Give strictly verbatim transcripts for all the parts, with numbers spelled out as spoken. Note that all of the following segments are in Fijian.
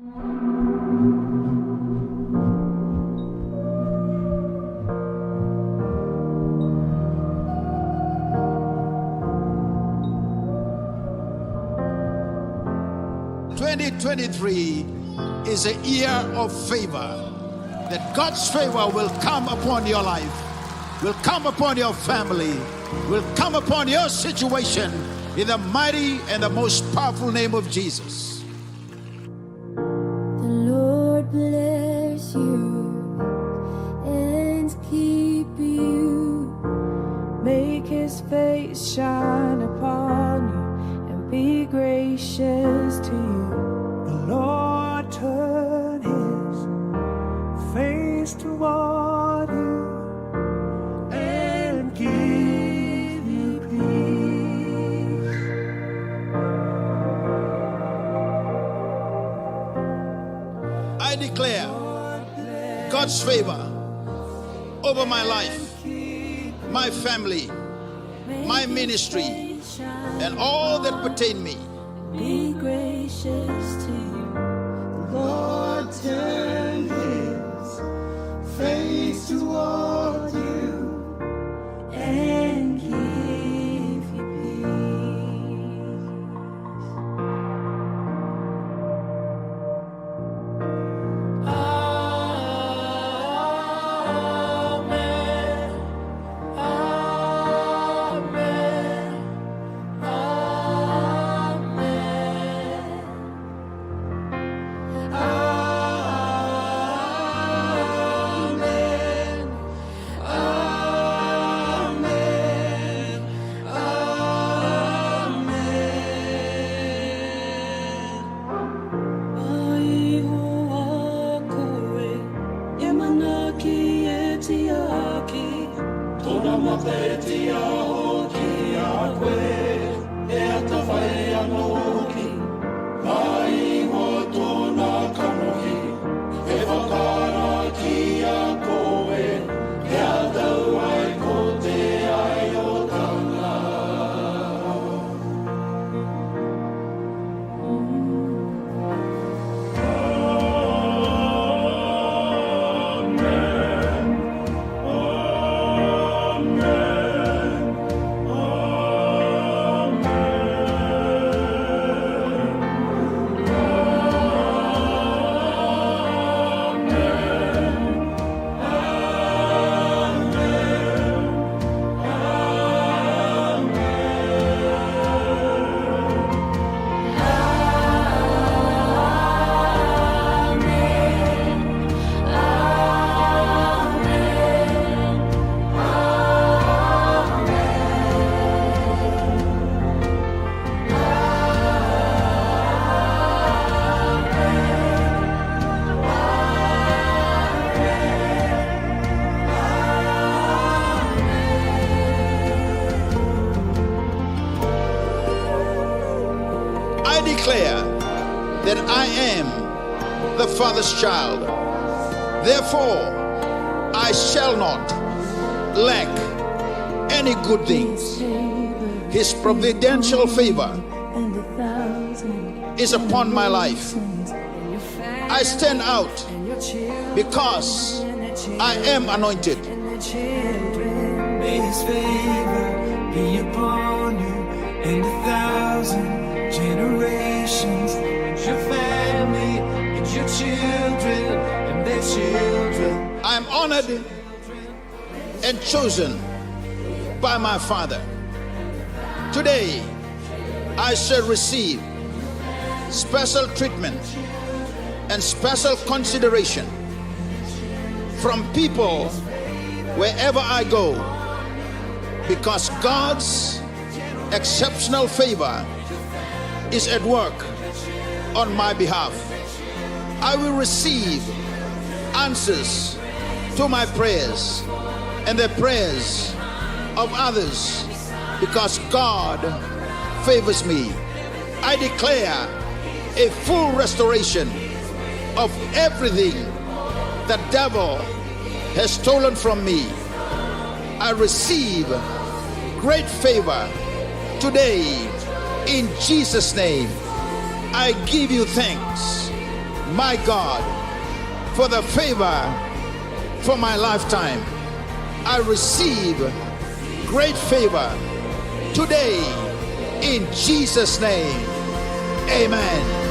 Twenty twenty-three is a year of favor. That God's favor will come upon your life, will come upon your family, will come upon your situation in the mighty and the most powerful name of Jesus. The Lord bless you and keep you. Make his face shine upon you and be gracious to you. The Lord turn his face toward you and give you peace. I declare God's favor over my life, my family, my ministry, and all that pertain me. Be gracious to you. The Lord turn his face toward you and give you peace. Amen. Amen. Amen. Amen. Amen. Amen. Ai ho a koe, e manaki e tiaki. Tona mata e tiaki a koe, e a tavai a noki. Mai ho tona kanohi, e vakaraki a koe, e a tau ai ko te ai o tana. I declare that I am the Father's child. Therefore, I shall not lack any good things. His providential favor is upon my life. I stand out because I am anointed. May his favor be upon you and a thousand generations, and your family, and your children, and their children. I am honored and chosen by my Father. Today, I shall receive special treatment and special consideration from people wherever I go, because God's exceptional favor is at work on my behalf. I will receive answers to my prayers and the prayers of others, because God favors me. I declare a full restoration of everything the devil has stolen from me. I receive great favor today in Jesus' name. I give you thanks. My God, for the favor for my lifetime. I receive great favor today in Jesus' name. Amen.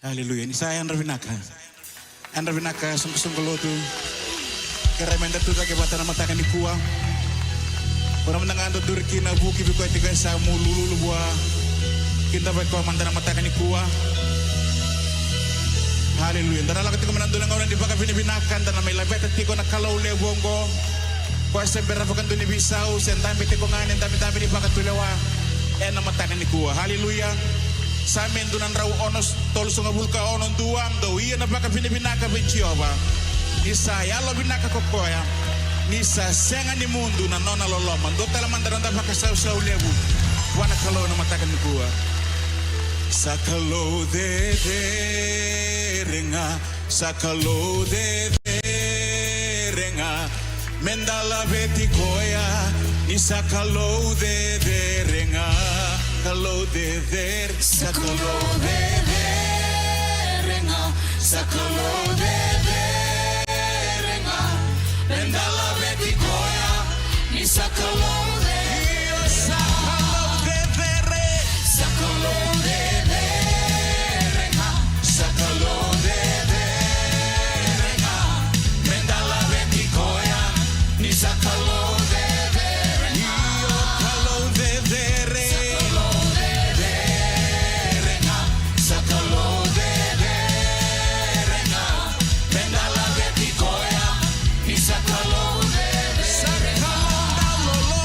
Aleluya. Ni sa yadra vinaka. Yadra vinaka, soqosoqo lotu. Kerea meda tucake vata na mataka nikua. O na mada ga dodori kina, vuki vei koya tiko e yasamu, lululu vua. Kidavaki koya mada na mataka nikua. Aleluya. Da na lako tiko mai na dua na gauna ni vakavinavinaka, da na mai laveta tiko na Kalou levu oqo. Koya se bera vakadua ni veisau, se dabe tiko ga ena dabedabe ni vakatulewa ena mataka nikua. Aleluya. Same dua na drau ono, tolusagavulu ka ono, dua. Dou ia na vakavinavinaka vei Jiova, ni sa yalovinaka ko koya, ni sa sega ni mudu na nona loloma. Dua tale mada na noda vakasausau levu vua na Kalou ena mataka nikua. Sa Kalou cecere ga, sa Kalou cecere ga, meda laveti koya, ni sa Kalou cecere ga, Kalou cecere, sa Kalou cecere ga, sa Kalou cecere ga, meda laveti koya, ni sa Kalou cecere. Io, sa Kalou cecere. Sa Kalou cecere ga, sa Kalou cecere ga, meda laveti koya, ni sa Kalou cecere ga. Io, Kalou cecere. Sa Kalou cecere ga, sa Kalou cecere ga, meda laveti koya, ni sa Kalou cecere ga. Sa Kalou daloloma.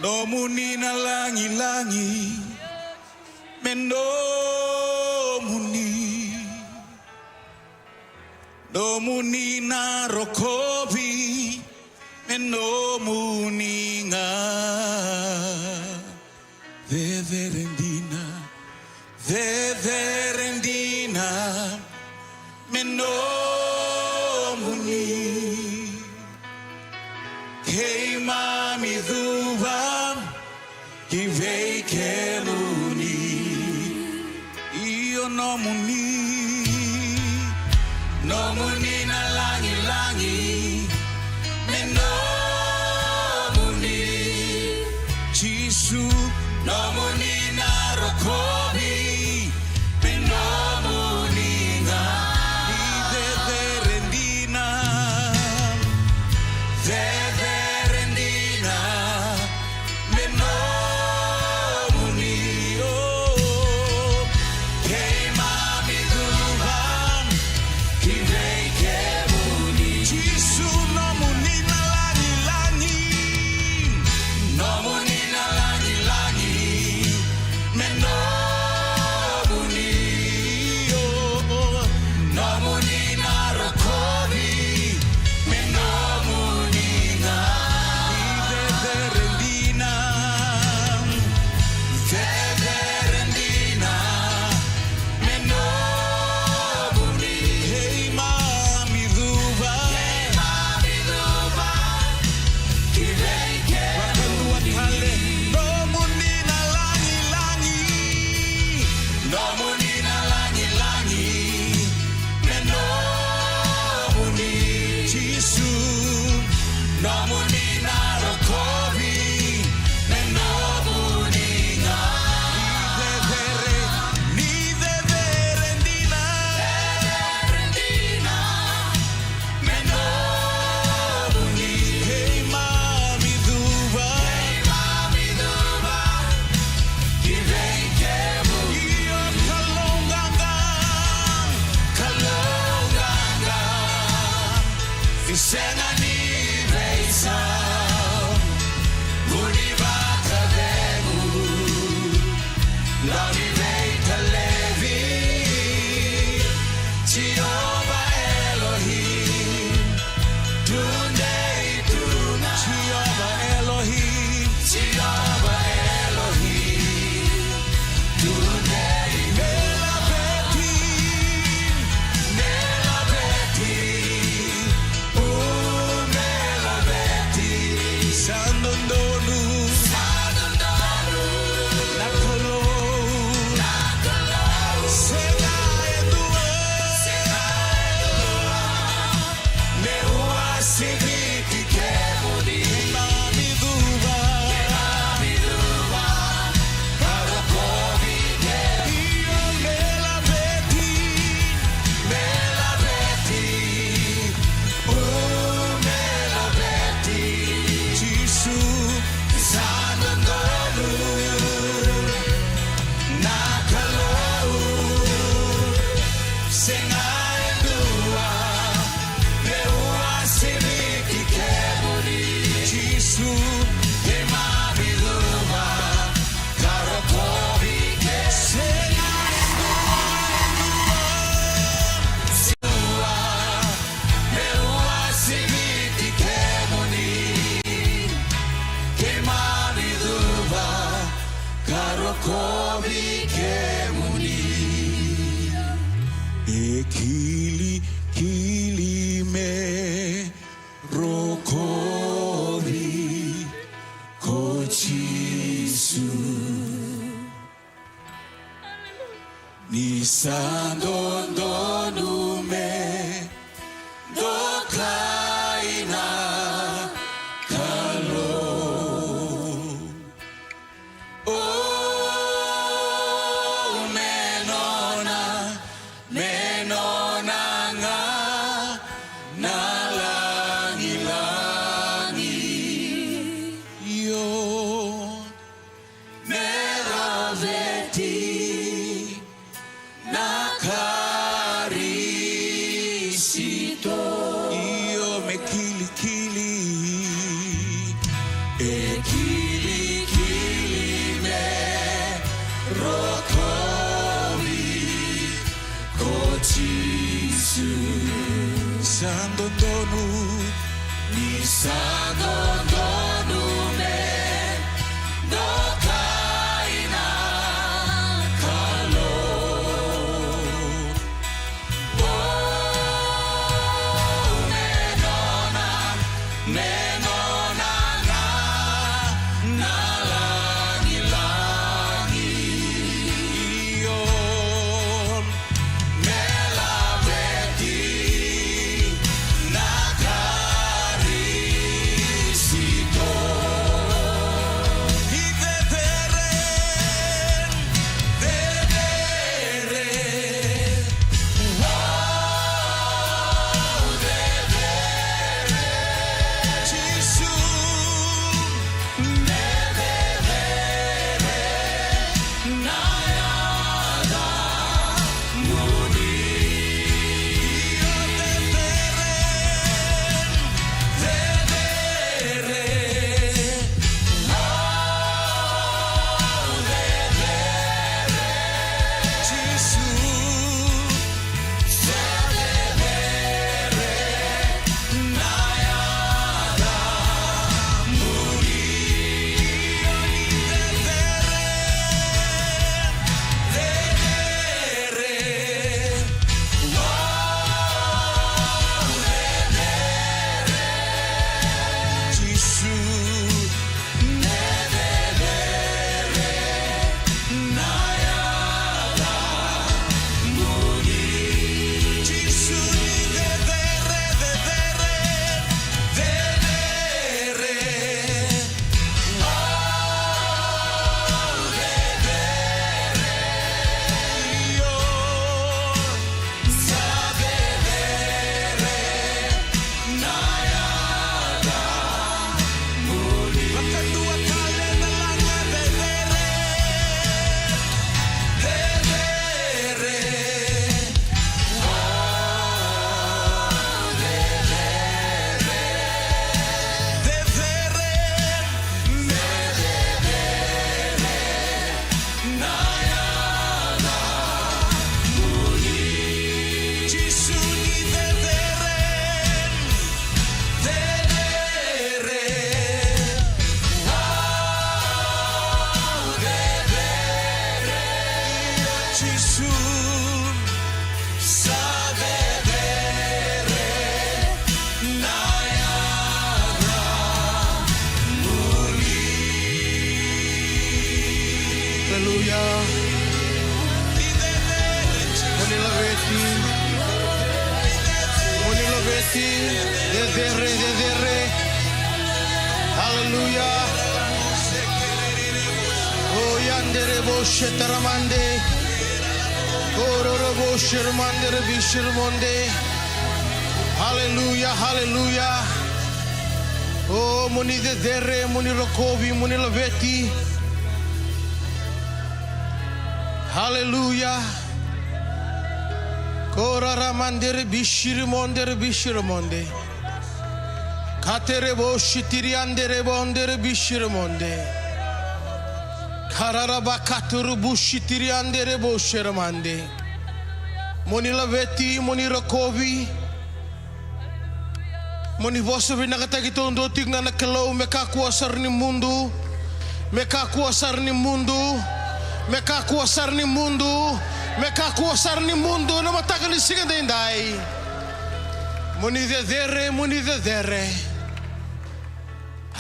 Nomuni na lagilagi, me nomuni. Nomuni na rokovi, me nomuni ga. Cecere dina, cecere dina, me nomuni. Keimami cuva ki vei kemuni. Io nomuni, nomuni na lagilagi, me nomuni. Jisu, nomuni na rokovi, me nomuni ga. Ni cecere dina, cecere dina, me nomuni. O, keimami cuva ki vei kemuni. Jisu, nomuni na lagilagi, nomuni na lagilagi, me nomuni. O, nomuni na rokovi, me nomuni ga. Ni cecere dina, cecere dina, me nomuni. Keimami cuva, keimami cuva ki vei kemuni. Nomuni na lagilagi, nomuni na lagilagi, me nomuni. Jisu, nomuni na rokovi, me nomuni ga. Ni cecere, ni cecere dina, cecere dina, me nomuni. Keimami cuva, keimami cuva ki vei kemuni. Io Kalou qaqa, Kalou qaqa, ni sega ni veisau, vu ni vakacegu, dau ni veitalevi. Jiova Elohim, tudei tu ga. Jiova Elohim, Jiova Elohim, tudei. Me laveti, me laveti, o me laveti. Sa dodonu, sa dodonu, na Kalou, na Kalou, sega e dua, sega e dua, me uasivi ki kemuni. Keimami cuva, keimami cuva ka rokovi kemuni. Io me laveti, me laveti, o me laveti. Jisu, sa dodonu, na Kalou, sega e dua, me uasivi ki kemuni. Jisu, keimami cuva ka rokovi kemuni. Sega e dua, e dua, me uasivi ki kemuni. Keimami cuva ka rokovi kemuni. E kilikili me rokovi ko Jisu. Ni sa dodonu me dokai na Kalou. O me nona, me nona ga na lagilagi. Io, me laveti na Sa dodonu, ni sa dodonu me dokai na Kalou. O, me nona, me nona ga na lagilagi. Io, me laveti na Karisito. Ni cecere, cecere. Au cecere, Jisu. Me cecere na yacamuni. Io, cecere, cecere. Au cecere, Jisu. Sa cecere na yacamuni. Cecere, cecere. Au cecere, Jisu. Me cecere na yacamuni. Jisu, ni cecere, cecere, cecere. Au cecere, io. Sa cecere na yacamuni. Vakadua tale na laga, cecere, cecere. Au cecere, cecere, me cecere. Na yacamuni. Jisu, ni cecere, cecere. Au cecere, Jisu. Sa cecere na yacamuni. Aleluya. Mo ni laveti. Mo ni laveti. Cecere, cecere. Aleluya. O yandere bo shetaramande. O roro bo shirmandere bishirmonde. Aleluya, aleluya. O, mo ni cecere, mo ni rokovi, mo ni laveti. Aleluya. Ko rara mandere bishiri mondere bishiri monde. Katere bo shitiri andere bondere bishiri monde. Karara bakaturu bushitiri andere bo shira mande. Mo ni laveti, mo ni rokovi. Mo ni vosa vinakataki taudua tiko ga na Kalou, me kakua sara ni mudu, me kakua sara ni mudu, me kakua sara ni mudu, me kakua sara ni mudu na mataka ni siga daidai. Mo ni cecere, mo ni cecere.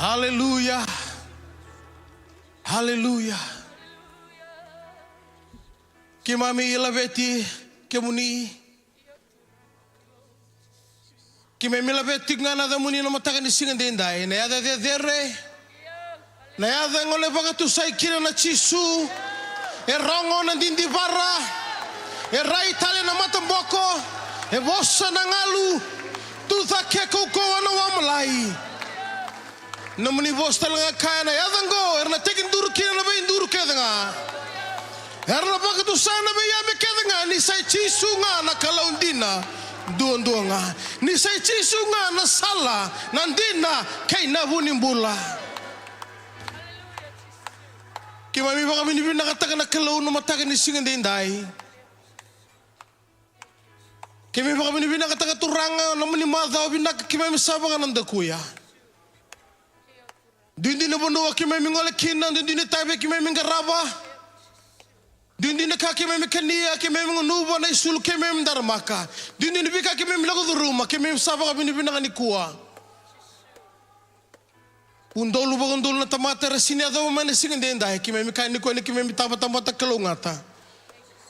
Aleluya. Aleluya. Keimami laveti kemuni. Keimami laveti tiko ga na yacamuni na mataka ni siga daidai, na yaca cecere, na yaca e gole vakatusai kina na Jisu. E rogo na didivara, e rai tale na mataboko, e vosa na galu. Tucake kaukauwa na wamalai. Nomuni vosa tale ga kaya na yaca oqo era na tekiduru kina na veiduru kece ga. Era na vakatusa na veiyame kece ga ni sa i Jisu ga na Kalou dina duadua ga. Ni sa i Jisu ga na sala, na dina kei na vu ni bula. Keimami vakavinavinakataka na Kalou na mataka ni siga daidai. Keimami vakavinavinakataka Turaga na nomuni macawa vinaka keimami sa vakanadakuya. Duidui na vanua keimami gole kina, duidui na itavi keimami qarava. Duidui na ka keimami kania, keimami gunuva, na isulu keimami daramaka. Duidui na veika keimami lako curuma, keimami sa vakavinavinaka nikua. Udolu vakaudolu na tamata era sega ni yacova mai na siga edaidai, keimami kaya nikua ni keimami tabatamata kalougata.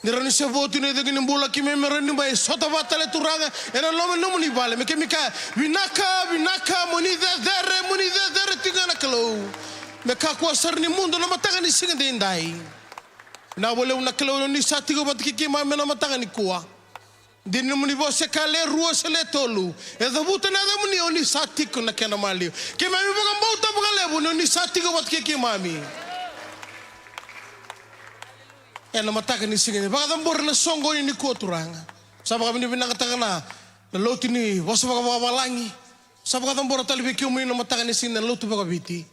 Ni rawa ni se vo tu na icegu ni bula, keimami rawa ni mai sota vata tale Turaga ena loma ni nomuni vale, me keimami kaya, vinaka, vinaka, mo ni cecere, mo ni cecere tiko ga na Kalou. Me kakua sara ni mudu na mataka ni siga edaidai. Vinaka vakalevu na Kalou ni o ni sa tiko vata kei keimami ena mataka nikua. Dina ni nomuni vosa e kaya, le rua se le tolu e cavuta na yacamuni, o ni sa tiko na kena maliwa. Keimami vakabauta vakalevu ni o ni sa tiko vata kei keimami. Ena mataka ni siga ni vakacabora na soqoni nikua Turaga. Sa vakavinavinakataka na, na lotu ni vosa vakavavalagi. Sa vakacabora tale vei kemuni na mataka ni siga na lotu vakaviti.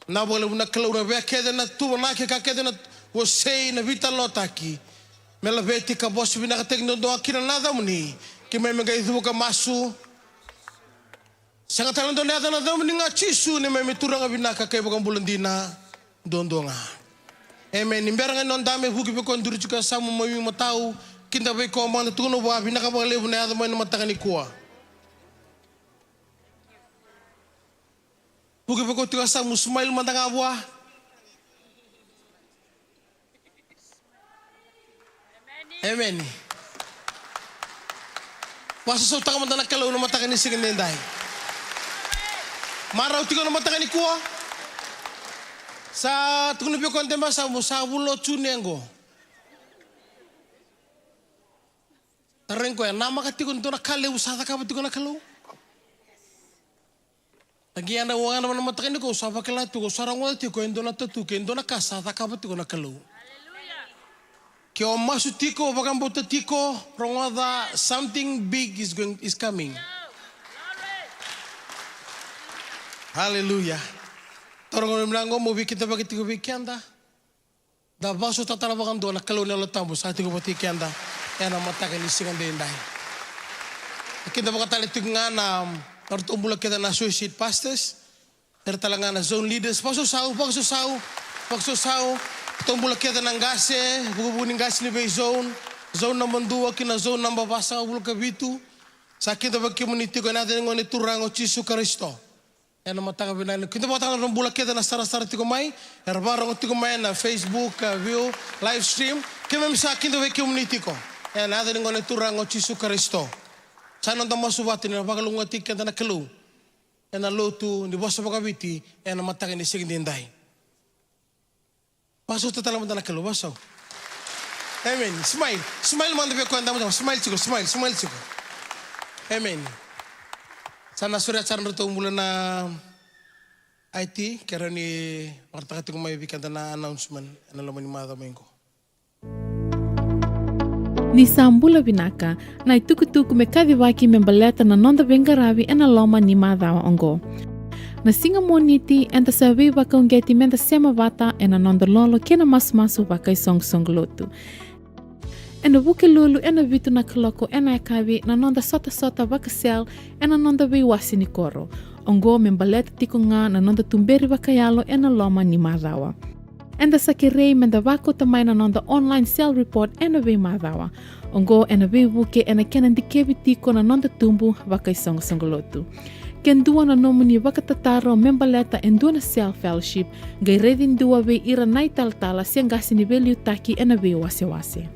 Na vakalevu na Kalou na vea kece na tuvanaki ka kece na wasei na veitalanoataki. Me laveti ka vosa vinakataki duadua kina na yacamuni. Keimami qai cuva ka masu. Sega tale na dua na yaca na yacamuni ga Jisu neimami Turaga vinaka ka iVakabula dina duadua ga. Emeni. Bera ga ni noda me vuki vei koya duri tiko e yasamu mai veimatau. Kida vei koya mada tukuna vua vinaka vakalevu na yaco mai na mataka nikua. Vuki vei koya tiko e yasamu, smile mada ga vua. Emeni. Vakasosomitaka mada na Kalou na mataka ni siga edaidai. Marau tiko na mataka nikua. Sa tukuna vei koya de mai yasamu, sa vulo tu nego. Tarogi koya, namaka tiko ni dua na ka levu sa cakava tiko na Kalou. Taqi yadra, au yadra mai na mataka nikua, au sa vakila tiko, au sa rogoca tiko e dua na tatu kei dua na ka sa cakava tiko na Kalou. Ke o masu tiko, o vakabauta tiko, rogoca, something big is going, is coming. Hallelujah. Taroga na vinaka qo, meu veikidavaki tiko vei keda. Da vakasautaka tale vakadua na Kalou na Yalo Tabu sa tiko vata kei keda ena mataka ni siga edaidai. Kidavaka tale tiko ga na, na ratou bula kece na associate pastors, era tale ga na zone leaders, vakasausau, vakasausau, vakasausau. Ratou bula kece na qase, vukevuke ni qase ni vei zone, zone naba dua ki na zone naba vasagavulu ka vitu. Sa kidavaki kemuni tiko ena yaca ni Gone Turaga o Jisu Karisito. Ena mataka vinaka ni kidavakataka na nodra bula kece na sarasara tiko mai, era vakarogo tiko mai ena Facebook, uh, view, live stream. Keimami sa kidavaki kemuni tiko ena yaca ni Gone Turaga o Jisu Karisito. Sa noda masu vata ni na vakalougatataki keda na Kalou ena lotu ni vosa vakaviti ena mataka ni siga edaidai. Vakasautaka tale mada na Kalou, vakasau. Amen. Smile. Smile mada vei koya e dabe, smile tiko, smile, smile tiko. Amen. Sa na sureta sara na nodratou bula na I T, kerea ni vakaraitaka tiko mai vei keda na announcement ena loma ni macawa mai qo. Ni sa bula vinaka, na itukutuku me kacivaki me baleta na noda veiqaravi ena loma ni macawa oqo. Na siga Moniti, eda sa veivakauqeti meda sema vata ena noda lolo kei na masumasu vakaisoqosoqo lotu. Ena Vukelulu ena vitu na kaloko ena yakavi na noda sotasota vaka-cell ena noda veiwase ni koro. Oqo me baleta tiko ga na noda tuberi vakayalo ena loma ni macawa. Eda sa kerei meda vakauta mai na noda online cell report ena veimacawa. Oqo ena veivuke ena kena dikevi tiko na noda tubu vakaisoqosoqo lotu. Ke dua na nomuni vakatataro me baleta e dua na cell fellowship, qai raici dua vei ira na italatala se qase ni veiliutaki ena veiwasewase.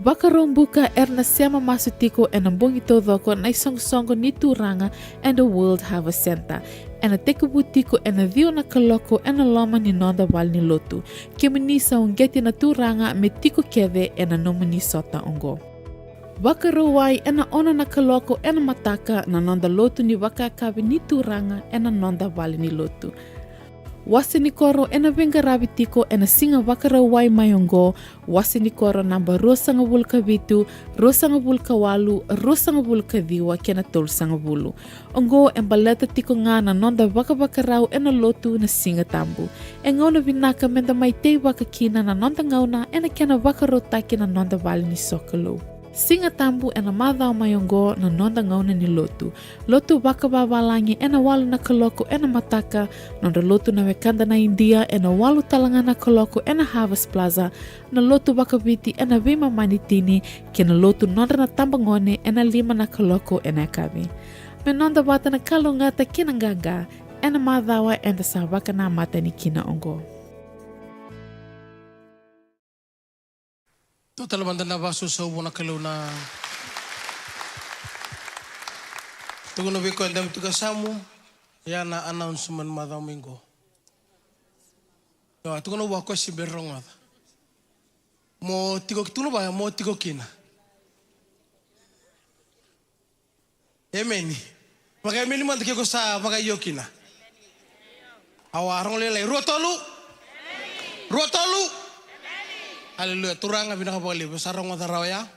Vakaraubuka era na sema masu tiko ena bogi taucoko na isoqosoqo ni Turaga ena World Harvest Centre. Ena tekivu tiko ena ciwa na kaloko ena loma ni noda valenilotu. Kemuni sa uqeti na Turaga me tiko kece ena nomuni sota oqo. Vakarauwai ena ono na kaloko ena mataka na noda lotu ni vakayakavi ni Turaga ena noda valenilotu. Wase ni koro ena veiqaravi tiko ena siga Vakarauwai mai oqo, wase ni koro naba ruasagavulu ka vitu, ruasagavulu ka walu, ruasagavulu ka ciwa kei na tolusagavulu. Oqo e baleta tiko ga na noda vakavakarau ena lotu na Siga Tabu. E gauna vinaka meda mai teivaka kina na noda gauna ena kena vakarautaki na noda vale ni sokalou. Siga Tabu ena macawa mai oqo na noda gauna ni lotu. Lotu vakavavalagi ena walu na kaloko ena mataka, nodra lotu na wekada na Idia ena walu tale ga na kaloko ena Harvest Plaza, na lotu vakaviti ena veimama ni tini, kei na lotu nodra na tabagone ena lima na kaloko ena yakavi. Me noda vata na kalougata kei na qaqa ena macawa eda sa vakanamata yani kina oqo. Tou tale mada na vakasausau vua na Kalou na tukuna vei koya e dabe tiko e yasamu. Ia na announcement macawa mai qo. Io, a tukuna vua koya se bera rogoca. Mo tiko, tukuna vua mo tiko kina. Emeni. Vakaemeni mada ke ko sa vakaio kina. Au a rogo lailai. Rua tolu. Rua tolu. Aleluya. Turaga vinaka vakalevu. Sa rogoca rawa ya.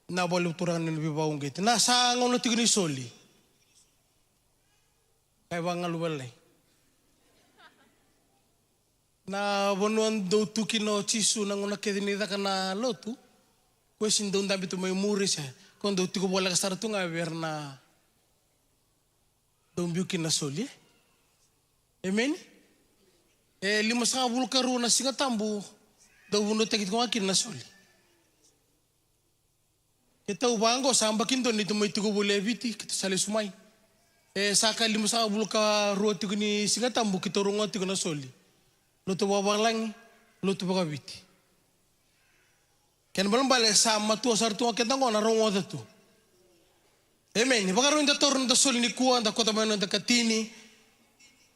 Na vakalevu turaga ni na veivakauqeti. Na sa gauna tiko ni soli. Kai vakagalu vakalailai. Na vanua dou tu kina o Jisu na gauna kece ni caka na lotu. Ko e sini dau dabe tu mai muri se ko dau tiko voleka sara tu ga vei ira na dau biu kina na soli. Emeni. E limasagavulu ka rua na Siga Tabu dau vunautaki tiko ga kina na soli. Keitou vaqo sa baki dua ni tou mai tiko voli e Viti, keitou sa lesu mai. E sa ka limasagavulu ka rua tiko ni Siga Tabu keitou rogoca tiko na soli. Lotu vakavalagi, lotu vakaviti. Kena balebale sa matua sara tu ga keda qo na rogoca tu. Emeni. Vakarau ni da taura na noda soli nikua, da kauta mai na noda katini.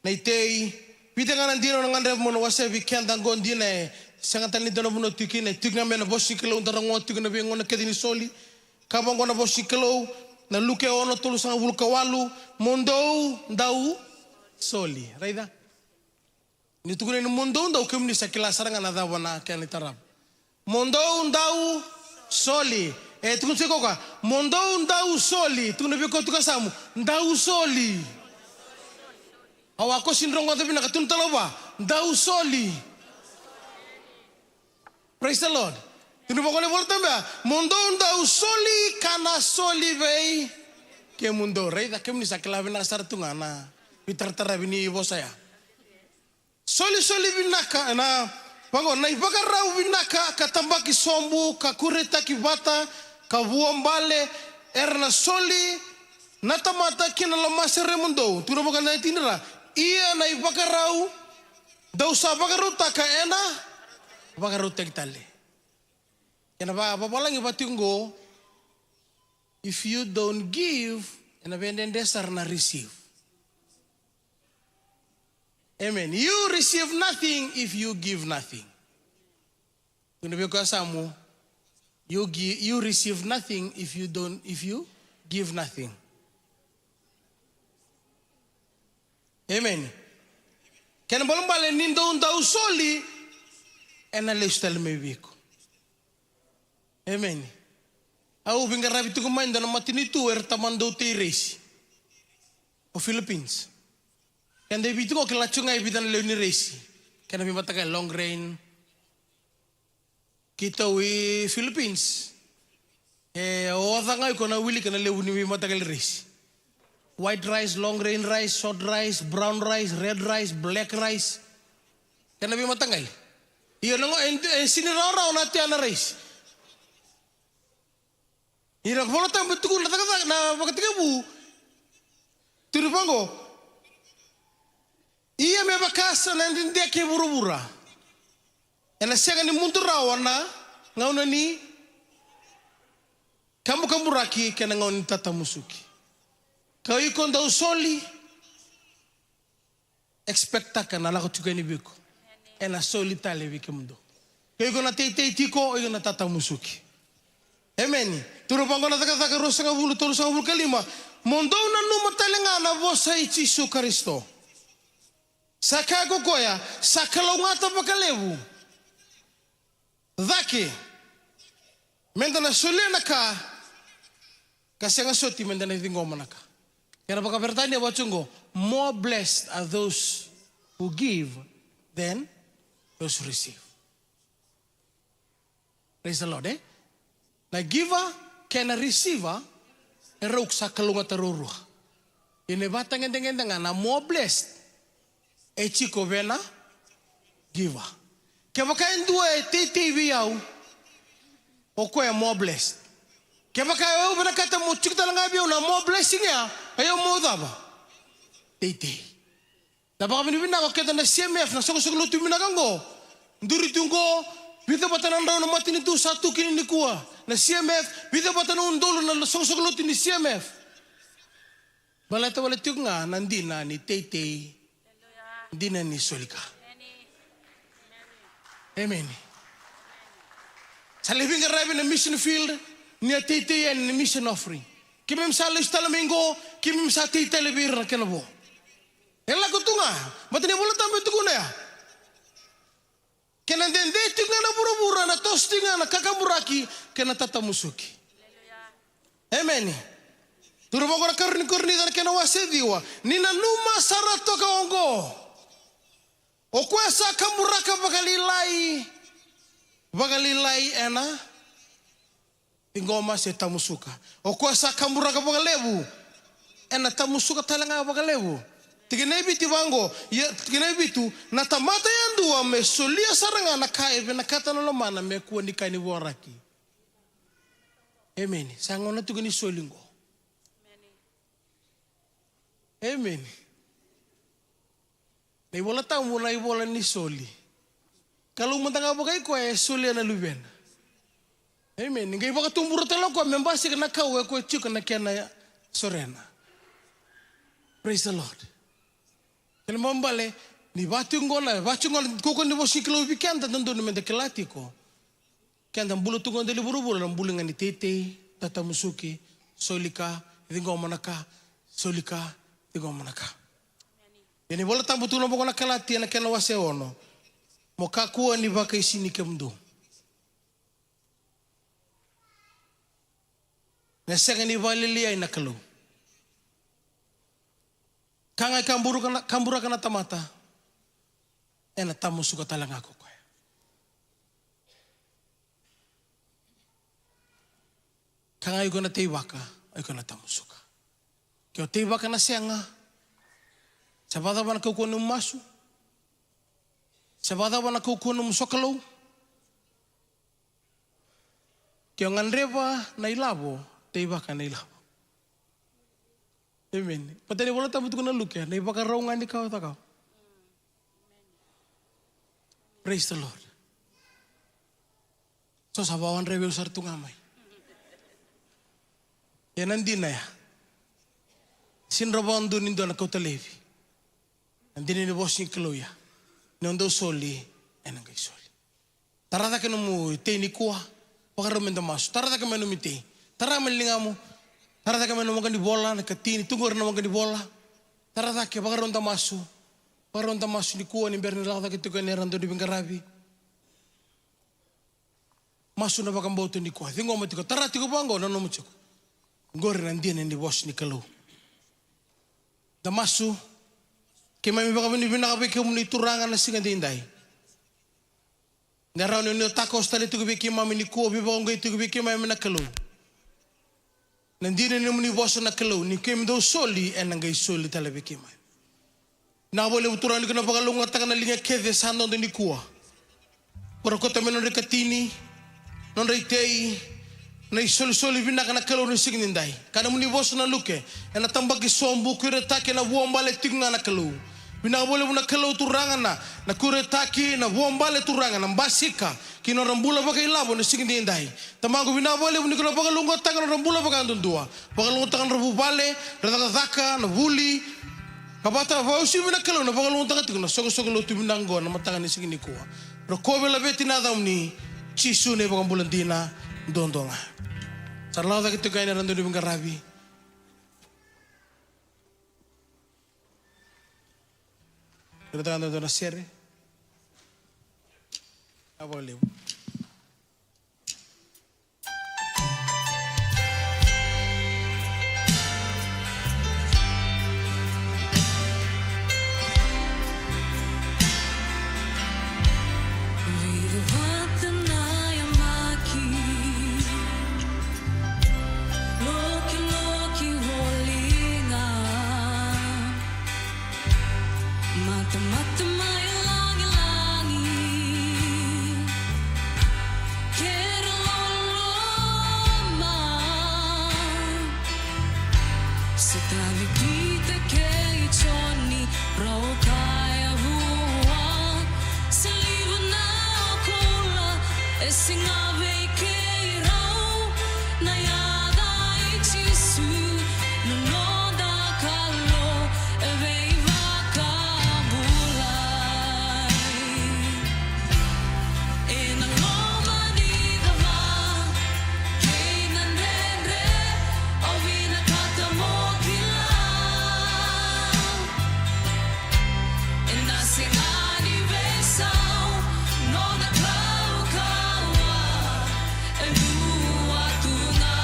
Na itei, vica ga na dina au na gadreva meu na wasea vei keda qo dina e sega tale ni dua na vanua tiko kina, e tiko ga mai na vosa ni Kalou, da rogoca tiko na veigauna kece ni soli. Ka vaqo na vosa ni Kalou, na Luke ono tolusagavulu ka walu, mo dou dau soli. Raica? Ni tukuna ni mo dou dau, kemuni sa kila sara ga na cava na kena itarava. Mo dou dau soli. E tukuna tiko o koya, mo dou dau soli. Tukuna vei koya tiko e yasamu, dau soli. Au a kosi ni rogoca vinaka, tukuna tale vua, dau soli. Praise the Lord. Tukuna vaqo na iVola Tabu ya, mo dou dau soli ka na soli vei kemudou. Raica, kemuni sa kila vinaka sara tu ga na veitarataravi ni vosa ya. Solisoli vinaka, na, vaqo, na ivakarau vinaka ka tabaki sobu ka kuretaki vata ka vuabale, era na soli na tamata ki na lomaseremudou. Tukuna vaqo na itinira, ia na ivakarau dou sa vakarautaka ena vakarautaki tale. Kena vakavavalagi vata tiko qo, if you don't give, ena veidredre sara na receive. Amen. You receive nothing if you give nothing. Tukuna vei koya yasamu, you give, you receive nothing if you don't, if you give nothing. Amen. Kena balebale ni dou dau soli, ena lesu tale mai vei iko. Amen. Au veiqaravi tiko mai dua na matanitu era tamana dau tei raisi. O Philippines. Keda i Viti qo kila tiko ga e vica na lewe ni raisi. Kena veimataqali long grain. Keitou i Philippines. E oca ga iko na wilika na levu ni veimataqali raisi. White rice, long grain rice, short rice, brown rice, red rice, black rice. Kena veimataqali. Io na qo e, e sini rawarawa na tea na raisi. Ira Vola Tabu e tukuna na cakacaka na Vakatekivu. Tukuna vaqo. Ia me vaka sa na dede kei vuravura. Ena sega ni mudu rawa na gauna ni kabukaburaki kei na gauna ni tatamusuki. Ka iko dau soli, expectaka na lako tiko yani vei iko. Ena soli tale vei kemudou. Ke iko na teitei tiko, o iko na tatamusuki. Emeni. Tukuna vaqo na Cakacaka ruasagavulu, tolusagavulu ka lima. Mo dou nanuma tale ga na vosa i Jisu Karisito. Sa kaya ko koya, sa kalougata vakalevu cake meda na solia na ka, ka sega soti meda na ciqoma na ka. Kena vakaperetania vaka tiko qo, more blessed are those who give than those who receive. Praise the Lord, e? Na giver kei na receiver e rau sa kalougata ruarua. Ia na ivakatagedegede ga na more blessed e tiko vei na giver. Kevaka e dua e teitei vei au, o koya more blessed. Kevaka e au vinakata mo tiko tale ga vei au na more blessing ya, e au mo cava? Teitei. Na vakavinavinaka o keda na C M F, na soqosoqo lotu vinaka oqo. Duri tu oqo, vica vata na drau na matanitu sa tu kina nikua na C M F, vica vata na udolu na soqosoqo lotu ni C M F. Baleta wale tiko ga na dina ni teitei, dina ni soli ka. Amen. Sa lai veiqaravi na mission field, ni a teitei yani na mission offering. Keimami sa lesu tale mai qo, keimami sa tei tale vei ira na kena vo. E lako tu ga, baleta na iVola Tabu e tukuna ya. Kena dede tiko ga na vuravura, na toso tiko ga na kakaburaki kei na tatamusuki. Emeni. Tukuna vaqo na karua ni Korinica na kena wase ciwa. Ni nanuma sara toka oqo. O koya sa kaburaka vakalailai, vakalailai ena ciqoma se tamusuka. O koya sa kaburaka vakalevu ena tamusuka tale ga vakalevu. Tikina e vitu vaqo, ia, tikina e vitu, na tamata yadua me solia sara ga na ka e vinakata na lomana me kua ni ka ni waraki. Emeni. Sa gauna tiko ni soli qo. Emeni. Na iVola Tabu na ivola ni soli. Kalou mada ga vakai koya e solia na luvena. Emeni. Ni qai vakatubura tale o koya me basika na kau e koya tiko na kena sorena. Praise the Lord. Kena ibalebale ni vatu qo na, vatu qo na kaukaua ni vosa ni Kalou vei keda, dodonu meda kila tiko. Keda bula tu qo e dela ni vuravura na bula ga ni teitei, tatamusuki, soli ka, ciqoma na ka, soli ka, ciqoma na ka. Ia na iVola Tabu tukuna vaqo na Kalatia na kena wase ono. Mo kakua ni vakaisini kemudou. Na sega ni vakalialiai na Kalou. Ka ga e kaburaka na, kaburaka na tamata, ena tamusuka tale ga ko koya. Ka ga iko na teivaka, iko na tamusuka. Ke o teivaka na sega, se vakacava na kaukaua nomu masu, se vakacava na kaukaua nomu sokalou, ke o gadreva na ilavo, teivaka na ilavo. Emeni. Baleta na iVola Tabu tukuna na Luke, na ivakarau ga ni ka o cakava. Praise the Lord. So sa vakawadrevi au sara tu ga mai. Ia na dina ya. Sidra vakadua ni dua na kauta laivi. Na dina ni vosa ni Kalou ya. Ni o dau soli, ena qai soli. Tara cake nomu itei nikua, vakarau meda masu. Tara cake mai nomu itei. Tara mai na ligamu. Tara cake mai na waqa ni vola, na ikatini, tu qori na waqa ni vola. Tara cake, vakarau da masu. Vakarau da masu nikua ni bera ni lako cake tiko yani na dau ni veiqaravi. Masu na vakabauta nikua. Ciqoma tiko, tara tiko vaqo, nanuma tiko. Qori na dina ni vosa ni Kalou. Da masu. Keimami vakavinavinaka vei kemuni Turaga na siga edaidai. Na rawa ni o ni takoso tale tiko vei keimami nikua, veivakauqeti tiko vei keimami na Kalou. Na dina ni nomuni vosa na Kalou, ni keimami dau soli, ena qai soli tale vei keimami. Vinaka vakalevu Turaga ni ko na vakalougatataka na liga kece sa dodo nikua. Ko ra kauta mai nodra ikatini, nodra itei, na isolisoli vinaka na Kalou ni siga nidai. Ka nomuni vosa na Luke, ena tabaki sobu, kuretaki ena vuabale tiko ga na Kalou. Vinaka vakalevu na Kalou Turaga na, na kuretaki, na vuabale Turaga, na basika, ki na nodra bula vakailavo na siga nidai. Tamaqu vinaka vakalevu ni ko na vakalougatataka na nodra bula vakayadudua. Vakalougatataka na nodra vuvale, na cakacaka, na vuli. Ka vata vakauasivi na Kalou na vakalougatataka tiko na soqosoqo lotu vinaka oqo na mataka ni siga nikua. Rokovi laveti na yacamuni, Jisu na iVakabula dina, duadua ga. Sa ra lako cake tiko yani na dau ni veiqaravi. Ira taka dau na sere. Vinaka vakalevu. Sotavi Pita kei Joni, rau kaya vua, se liva na koula e sega vei keirau, na yaca i Jisu na noda Kalou e veivakabulai. Ena loma ni cava kei na dredre, au vinakata mo kila, ena sega ni veisau nona kaukauwa e dua tu ga.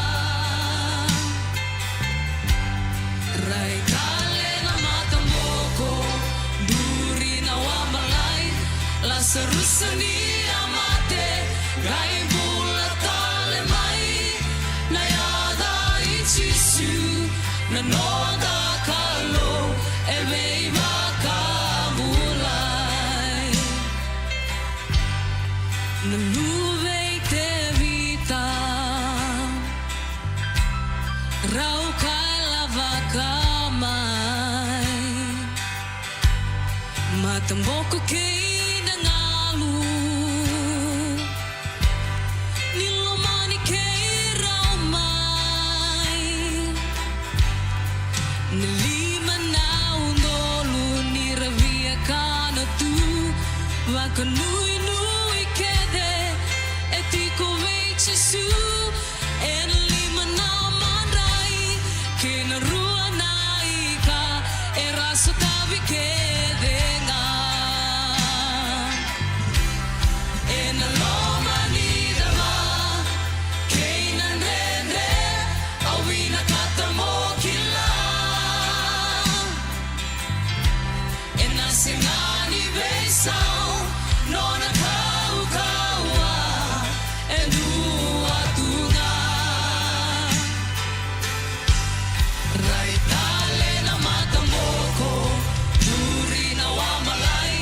Rai tale na mataboko, duri na wamalai, Lasarusa ni a mate, qai bula tale mai, na yaca i Jisu na noda Kalou e veivakabulai. Na luve i Tevita, rau kaya lavaka mai, mataboko kei na galu, ni lomani keirau mai. Na lima na udolu ni ra via kana tu, vakanuinui kece e tiko vei Jisu. Ena lima na madrai kei na rua na ika era sotavi kece ga. Ena loma ni cava kei na dredre, au vinakata mo kila, ena sega ni veisau nona kaukauwa e dua tu ga. Rai tale na mataboko, duri na wamalai,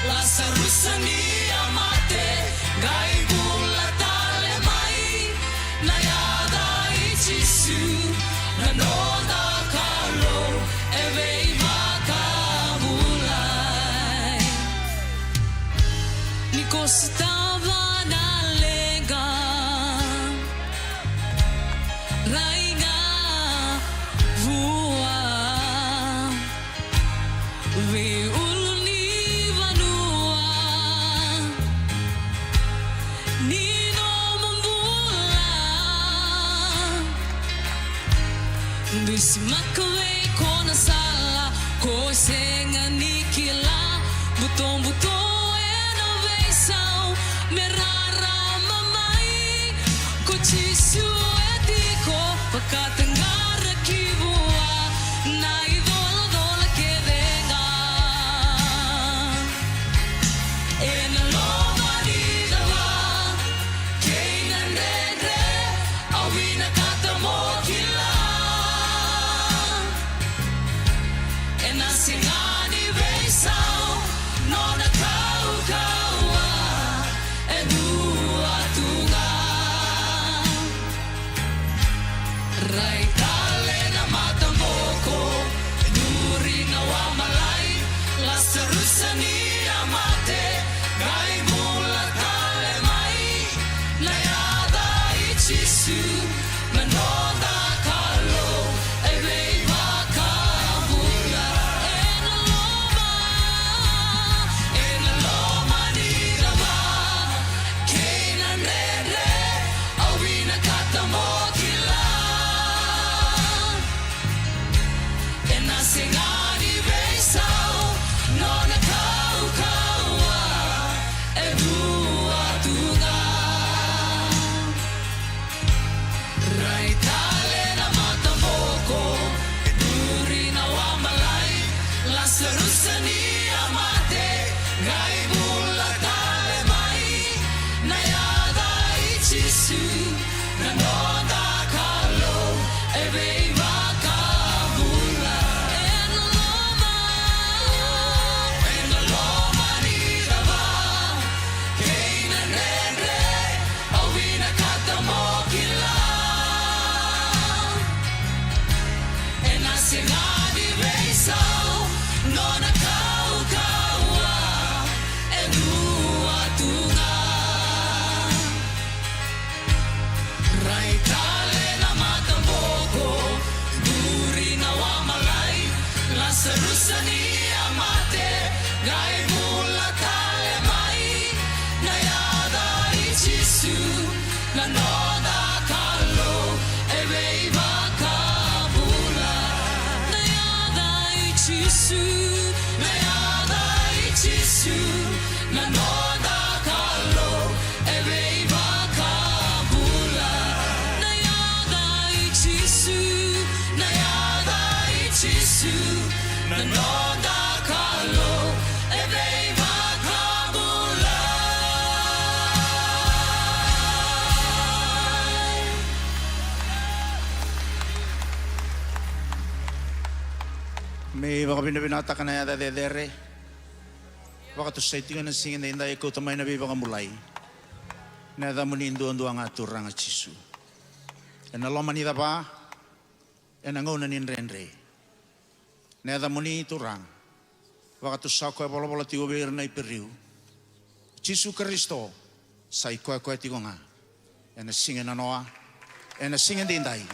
Lasarusa ni a mate, qai bula tale mai, na yaca i Jisu na noda Kalou e veivakabulai. Ni ko sotava na leqa, rai ga vua vei ulunivanua ni nomu bula. Bisimaka vei iko na sala ko sega ni kila, butobuto ena veisau me rarama mai. Ko Jisu e tiko, vakataqara ki vua na icolacola kece ga. Ena loma ni cava kei na dredre, au vinakata mo kila, ena sega ni veisau nona kaukauwa e dua tu ga. Sega ni veisau nona kaukauwa, e dua tu ga. Rai tale na mataboko, duri na wamalai, Lasarusa ni a mate, qai bula tale mai. Na yaca i Jisu, na noda Kalou e veivakabula. Na yaca i Jisu, na yaca i Jisu, na noda Kalou e veivakabula. Na yaca i Jisu, na yaca i Jisu, na noda Kalou e veivakabula. Me vakavinavinakataka na yaca cecere. Vakatusai tiko na siga edaidai, kauta mai na veivakabulai. Na yacamuni duadua ga Turaga Jisu. Ena loma ni cava, ena gauna ni dredre. Na yacamuni Turaga. Vakatusa koya e volavola tiko vei ira na Iperiu. Jisu Karisito, sa i koya koya tiko ga. Ena siga nanoa, ena siga edaidai,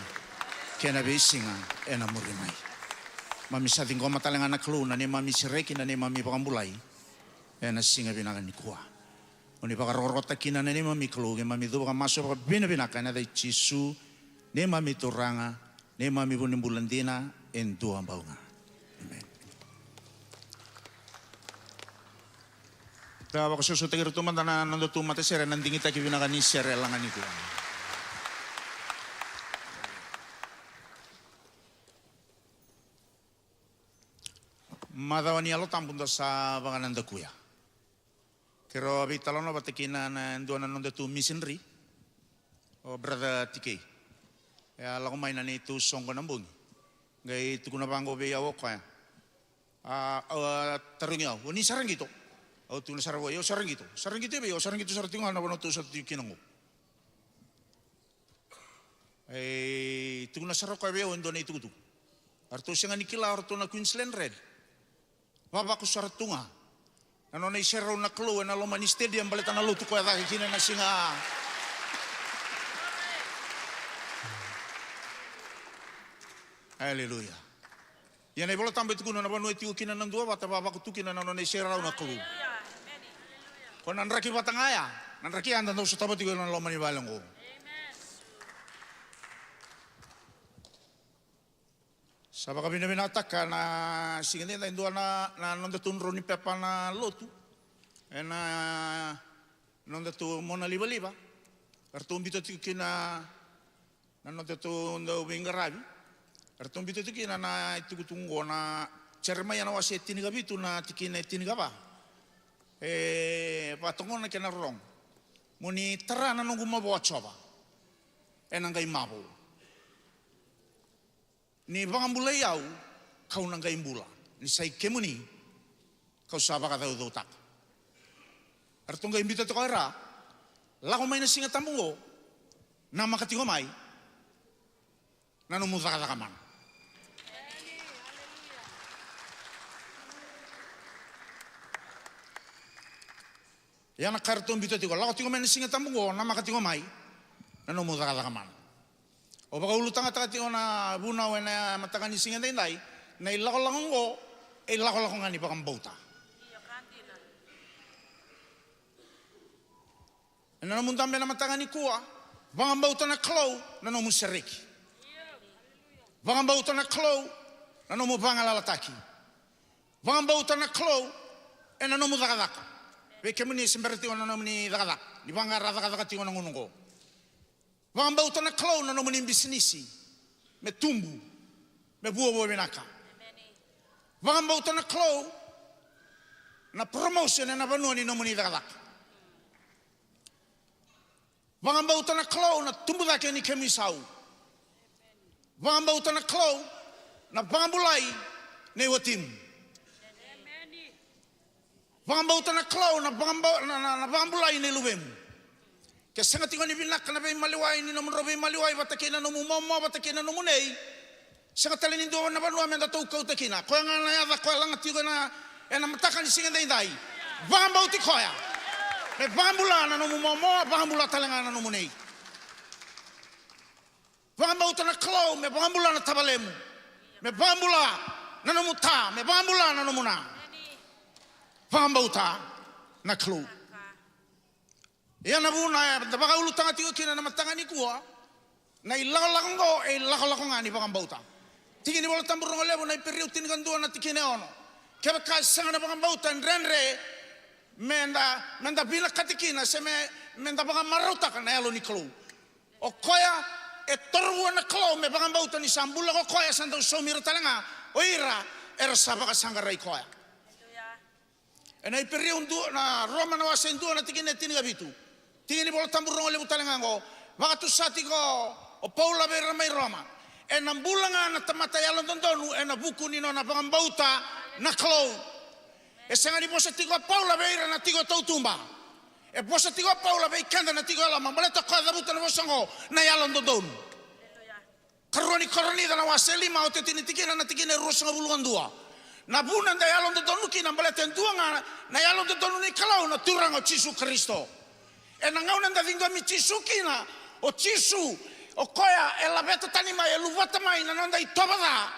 kei na veisiga ena muri mai. Mami sa ciqoma tale ga na Kalou na neimami sereki, na neimami vakabulai. Ena siga vinaka nikua. Oni vakarokorokotaki kina na neimami Kalou, keimami cuva ka masu vakavinavinaka ena yaca i Jisu, neimami Turaga, neimami vunibula dina e dua bau ga. Amen. Da vakasosomitaki iratou mada na nodatou matasere, na digitaki vinaka ni sere laga nikua. Macawa ni Yalo Tabu da sa vakanadakuya. Keirau a veitalanoa vata kina na dua na nodatou misinari, o Brother T K. E a lako mai na neitou soqo na bogi. Qai tukuna vaqo vei au o koya. A, au a tarogi au, "O ni sara qito?" Au tukuna sara vua, "Io, sara qito." "Sara qito i vei?" "Au sara qito sara tiko ga na vanua tou sota tiko kina qo." E tukuna sara o koya vei au e dua na itukutuku. A ratou sega ni kila o ratou na Queensland Red. Vavaku sara tu ga na nona iserau na Kalou ena loma ni stadium baleta na lotu koya cake kina na siga. Aleluya. Ia na iVola Tabu e tukuna na vanua e tiko kina na duavata, vavaku tu kina na nona iserau na Kalou. Ko na draki vata ga ya, na draki ya da dau sotava tiko ena loma ni vale oqo. Sa vakavinavinakataka na siga edaidai e dua na, na nodatou drau ni pepa na lotu. Ena nodatou mona livaliva. Eratou biuta tiko kina na nodatou dau veiqaravi. Eratou biuta tiko kina na itukutuku oqo na Jeremaia na wase e tinikavitu na tikina e tinikava. E vakatokona kei na rorogo. Mo ni tara na noqu mavoa Jiova. Ena qai mavo. Ni vakabulai au, kau na qai bula. Ni sa i kemuni, kau sa vakacaucautaka. Eratou qai biuta toka o ira, lako mai na Siga Tabu oqo, namaka tiko mai na nomu cakacaka mana. Ia na ka eratou biuta tiko, lako tiko mai na Siga Tabu oqo, namaka tiko mai na nomu cakacaka mana. Au vakaulutagataka tiko na vunau ena mataka ni siga edaidai, na ilakolako oqo e ilakolako ga ni vakabauta. Ena nomu dabe ena mataka nikua, vakabauta na Kalou na nomu sereki. Vakabauta na Kalou na nomu vagalalataki. Vakabauta na Kalou ena nomu cakacaka. Vei kemuni e se bera tiko na nomuni cakacaka, ni vaqara cakacaka tiko na gauna oqo. Vakabauta na Kalou na nomuni bisinisi me tubu, me vuavua vinaka. Vakabauta na Kalou na promotion ena vanua ni nomuni cakacaka. Vakabauta na Kalou na tubu cake ni kemu isau. Vakabauta na Kalou na vakabulai nei watimu. Vakabauta na Kalou na vakabau-, na, na, na vakabulai nei luvemu. Ke sega tiko ni vinaka na veimaliwai ni nomudrau veimaliwai vata kei na nomu momo vata kei na nomu nei, Sega tale ni dua na vanua me da tou kauta kina. Koya ga na yaca koya laga tiko ena, ena mataka ni siga daidai. Vakabauti koya. Me vakabula na nomu momo, vakabula tale ga na nomu nei. Vakabauta na Kalou, me vakabula na tavalemu. Me vakabula na nomu ta, me vakabula na nomu na. Vakabauta na Kalou. Ia na vuna eda vakaulutaga tiko kina na mataka nikua, na ilakolako oqo e ilakolako ga ni vakabauta. Tiki ni Vola Tabu rogo levu na Iperiu tinikadua na tikina e ono. Kevaka e sega na vakabauta e dredre meda, meda vinakati kina se me, meda vakamarautaka na Yalo ni Kalou. O koya e toro vua na Kalou me vakabauta ni sa bula ko koya, sa dau saumi ira tale ga o ira era sa vakasaqarai koya. Ena Iperiu dua, na Roma na wase dua na tikina e tinikavitu. Tiki ni Vola Tabu rogo levu tale ga oqo. Vakatusa tiko o Paula vei ira mai Roma. Ena bula ga na tamata yalododonu ena vuku ni nona vakabauta na Kalou. E sega ni vosa tiko o Paula vei ira na tiko e tautuba. E vosa tiko o Paula vei keda na tiko e loma. Baleta o koya cavuta na vosa oqo na yalododonu. Karua ni Korinica na wase lima, otioti ni tikina, na tikina e ruasagavulu ka dua. Na vuna eda yalododonu kina baleta e dua ga na yalododonu ni Kalou, na Turaga o Jisu Karisito. Ena gauna eda ciqomi Jisu kina, o Jisu, o koya e laveta tani mai, e luvata mai na noda itovo ca.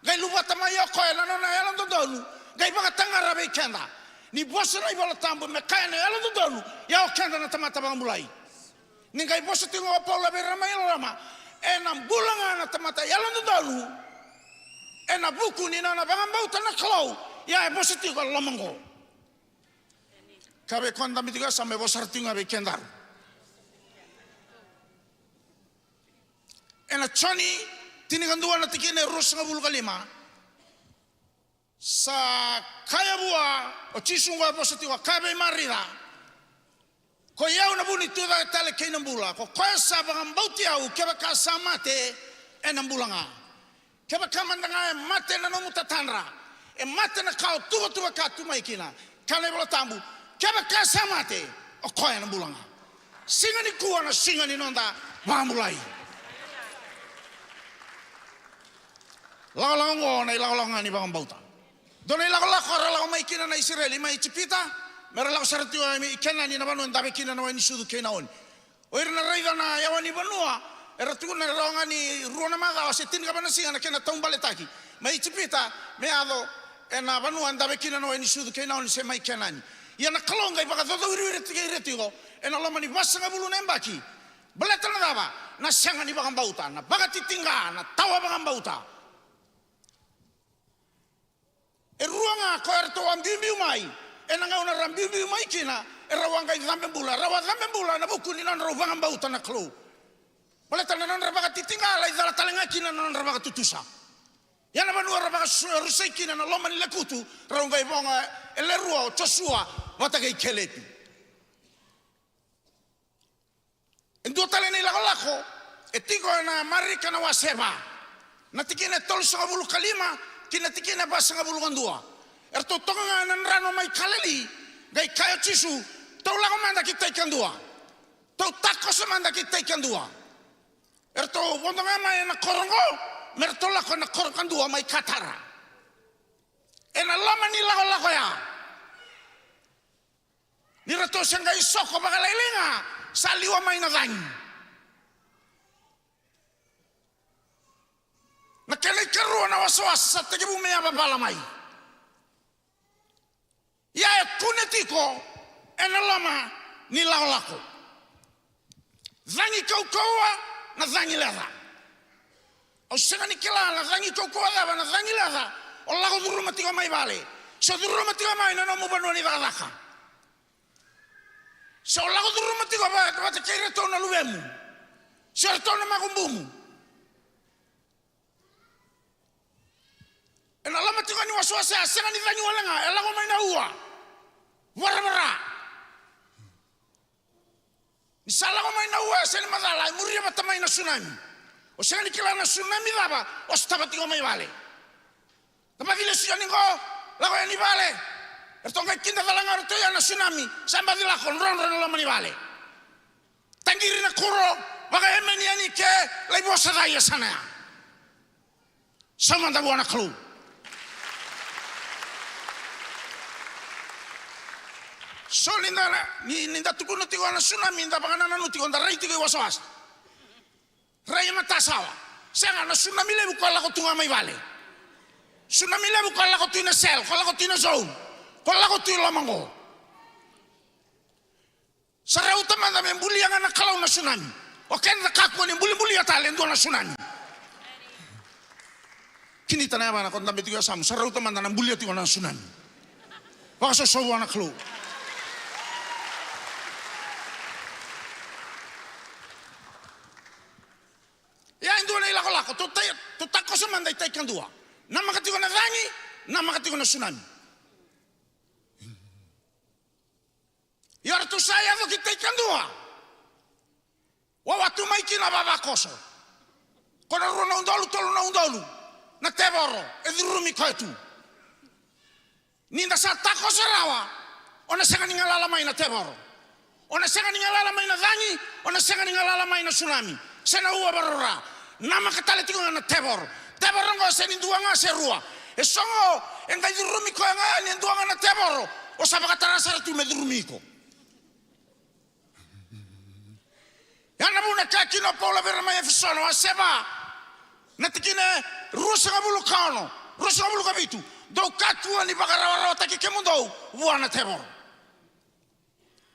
Qai luvata mai o koya na nona yalododonu, qai vakataqara vei keda. Ni vosa na iVola Tabu me kaya na yalododonu, ia o keda na tamata vakabulai. Ni qai vosa tiko o Paula vei ira mai Roma, ena bula ga na tamata yalododonu ena vuku ni nona vakabauta na Kalou, ia e vosa tiko e loma oqo. Ka vei koya dabe tiko ya, sa mai vosa sara tiko ga vei kedaru. Ena Joni tinikadua na tikina e ruasagavulu ka lima. Sa kaya vua o Jisu, oqo e vosa tiko, a kaya vei Marica, koi au na vu ni tucake tale kei na bula. Ko koya sa vakabauti au, kevaka sa mate, ena bula ga. Kevaka mada ga e mate na nomu tatadra, e mate na ka o tuvatuvaka tu mai kina. Kaya na iVola Tabu, kevaka sa mate, o koya na bula ga. Siga nikua na siga ni noda vakabulai. Lakolako oqo na ilakolako ga ni vakabauta. Dua na ilakolako era lako mai kina na Isireli mai Ijipita, me ra lako sara tiko mai Kenani, na vanua e dave kina na wai ni sucu kei na oni. O ira na raica na yawa ni vanua, era tukuna e rawa ga ni rua na macawa se tinikava na siga na kena taubaletaki mai Ijipita me yaco ena vanua e dave kina na wai ni sucu kei na oni se mai Kenani. Ia na Kalou qai vakacaucau ira tiko, ira tiko ena loma ni vasagavulu na yabaki. Baleta na cava? Na sega ni vakabauta, na vakatitiqa, na tawa vakabauta. E rua ga ko eratou a biubiu mai, ena gauna era biubiu mai kina, e rau a qai cabe bula, e rau a cabe bula ena vuku ni nodrau vakabauta na Kalou. Baleta na nodra vakatitiqa, lai cala tale ga kina na nodra vakatutusa. Ia na vanua era vakarusai kina na loma ni lekutu, rau qai voga e le rua o Josua vata kei Kelepi. E dua tale na ilakolako e tiko ena Marika na wase va, na tikina e tolusagavulu ka lima ki na tikina e vasagavulu ka dua. Eratou toka ga ena drano mai Kaleli, qai kaya o Jisu, tou lako mada ki tai kadua, tou takoso mada ki tai kadua. Eratou vodo ga mai ena koro oqo, me ratou lako ena koro kadua mai Katara. Ena loma ni lakolako ya, ni ratou se qai soko vakalailai ga, sa liwa mai na cagi. Na kena ikarua na wasawasa sa tekivu me yavavala mai. Ia e kune tiko ena loma ni lakolako. Cagi kaukauwa, na cagi leca. Au sega ni kila na cagi kaukauwa cava, na cagi leca o lako curuma tiko mai vale, se o curuma tiko mai na nomu vanua ni cakacaka, se o lako curuma tiko va-, vata kei iratou na luvemu, se iratou na makubumu. Ena loma tiko ni wasawasa ya, sega ni cagi wale ga, e lako mai na ua. Varavara. Ni sa lako mai na ua, e sega ni macala, e muria vata mai na sunami. O sega ni kila na sunami cava, o sotava tiko mai vale. Tabaci lesu yani qo, lako yani vale. Eratou qai kidacala ga o ratou ya na sunami, sa baci lako drodro ena loma ni vale. Taqiri na kuro, vakaemeni yani ke, lai vosa ca i yasana ya. Sa mada vua na Kalou. So ni da, ni, ni da tukuna tiko na tsunami, da vakanananu tiko, da rai tiko i wasawasa. Rai e matasawa. Sega, na tsunami levu ko lako tu ga mai vale. Tsunami levu ko lako tu i na cell, ko lako tu i na zone, ko lako tu i loma qo. Sa rauta mada me bulia ga na Kalou na tsunami. O keda kakua ni bulibulia tale e dua na tsunami. Kinita na yavana ko dabe tiko e yasamu, sa rauta mada na bulia tiko na tsunami. Vakasoso vua na Kalou. Ia e dua na ilakolako, tou tai, tou takoso mada i tai kadua. Namaka tiko na cagi, namaka tiko na tsunami. Ia ratou sa yaco ki tai kadua. Wawa tu mai kina vavakoso. Ko na rua na udolu, tolu na udolu na tevoro e curumi koya tu. Ni da sa takoso rawa, o na sega ni galala mai na tevoro. O na sega ni galala mai na cagi, o na sega ni galala mai na tsunami se na ua varaura. Namaka tale tiko ga na tevoro. Tevoro oqo e sega ni dua ga se rua. E so oqo e qai curumi koya ga yani e dua ga na tevoro. O sa vakatara sara tu me curumi iko. Ya na vuna e kaya kina o Paula vei ira mai Efeso na wase va, na tikina e ruasagavulu ka ono, ruasagavulu ka vitu: Dou kakua ni vakarawarawataki kemudou vua na tevoro.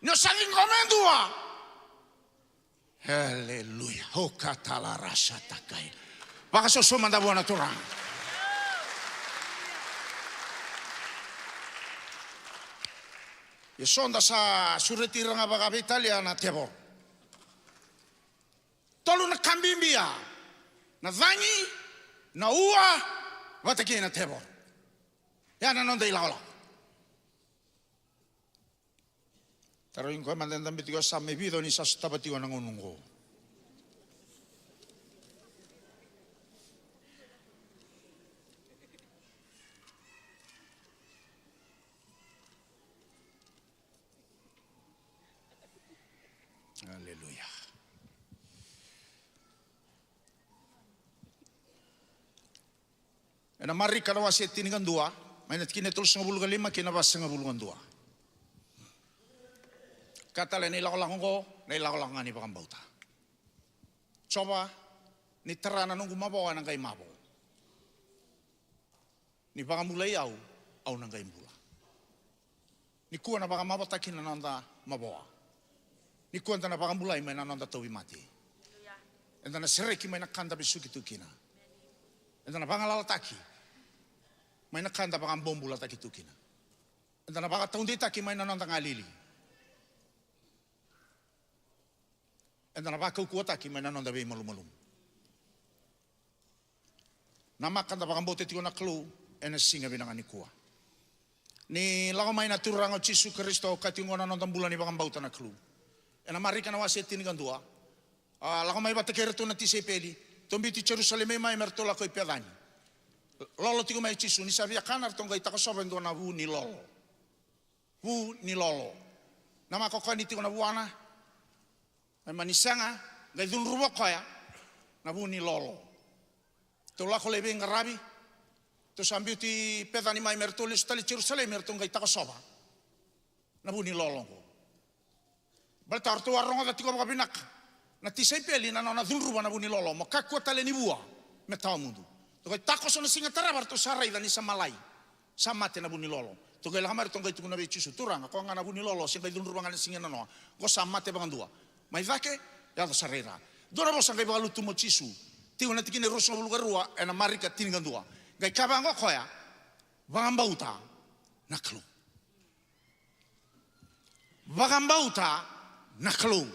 Ni o sa ciqoma e dua. Aleluya. O katalarasatakai. Vakasoso mada vua na Turaga. Ia so da sa sureti ira ga vakaveitalia na tevoro. Tolu na ka bibi ya: na cagi, na ua, vata kei na tevoro. Ya na noda ilakolako. Tarogi koya mada e dabe tiko e yasamu, e vica o ni sa sotava tiko na gauna oqo? Aleluya. Ena Marika na wase tinikadua, mai na tikina e tolusagavulu ka lima kei na vasagavulu ka dua. Ka tale na ilakolako oqo, na ilakolako ga ni vakabauta. Jiova, ni tara na noqu mavoa ena qai mavo. Ni vakabulai au, au na qai bula. Nikua na vakamavotaki na noda mavoa. Nikua da na vakabulai mai na noda tauvimate. Eda na sereki mai na ka da vesuki tu kina. Eda na vagalalataki mai na ka da vakabobulataki tu kina. Eda na vakataudeitaki mai na noda galili. Eda na vakaukauwataki mai na noda veimalumalumu. Namaka da vakabauta tiko na Kalou ena siga vinaka nikua. Ni lako mai na Turaga o Jisu Karisito, ka tiko qo na noda bula ni vakabauta na Kalou. Ena Marika na wase tinikadua, a lako mai vata kei iratou na tisaipeli. Ratou biuti Jerusalemi mai me ratou lako i Pecani. Lolo tiko mai o Jisu, ni sa via kana ratou qai takosova e dua na vu ni lolo. Vu ni lolo. Namaka o koya ni tiko na vuana, e mani sega, qai cudruva o koya na vu ni lolo. Ratou lako lai veiqaravi. Ratou sa biuti Pecani mai me ratou lesu tale i Jerusalemi me ratou qai takosova na vu ni lolo oqo. Baleta o ratou a rogoca tiko vakavinaka na tisaipeli na nona cudruva na vu ni lolo, mo kakua tale ni vua me tawa mudu. Ratou qai takoso na siga tarava, ratou sa raica ni sa malai. Sa mate na vu ni lolo. Ratou qai lako mai, ratou qai tukuna vei Jisu, Turaga, koya ga na vu ni lolo se qai cudruva ga na siga nanoa, qo sa mate vakadua. Mai cake, yaco sa rai ra. Dua na vosa qai vakalutumu o Jisu. Tiko na tikina e ruasagavulu ka rua ena Marika tinikadua. Qai kaya vaqo o koya, vakabauta na Kalou. Vakabauta na Kalou.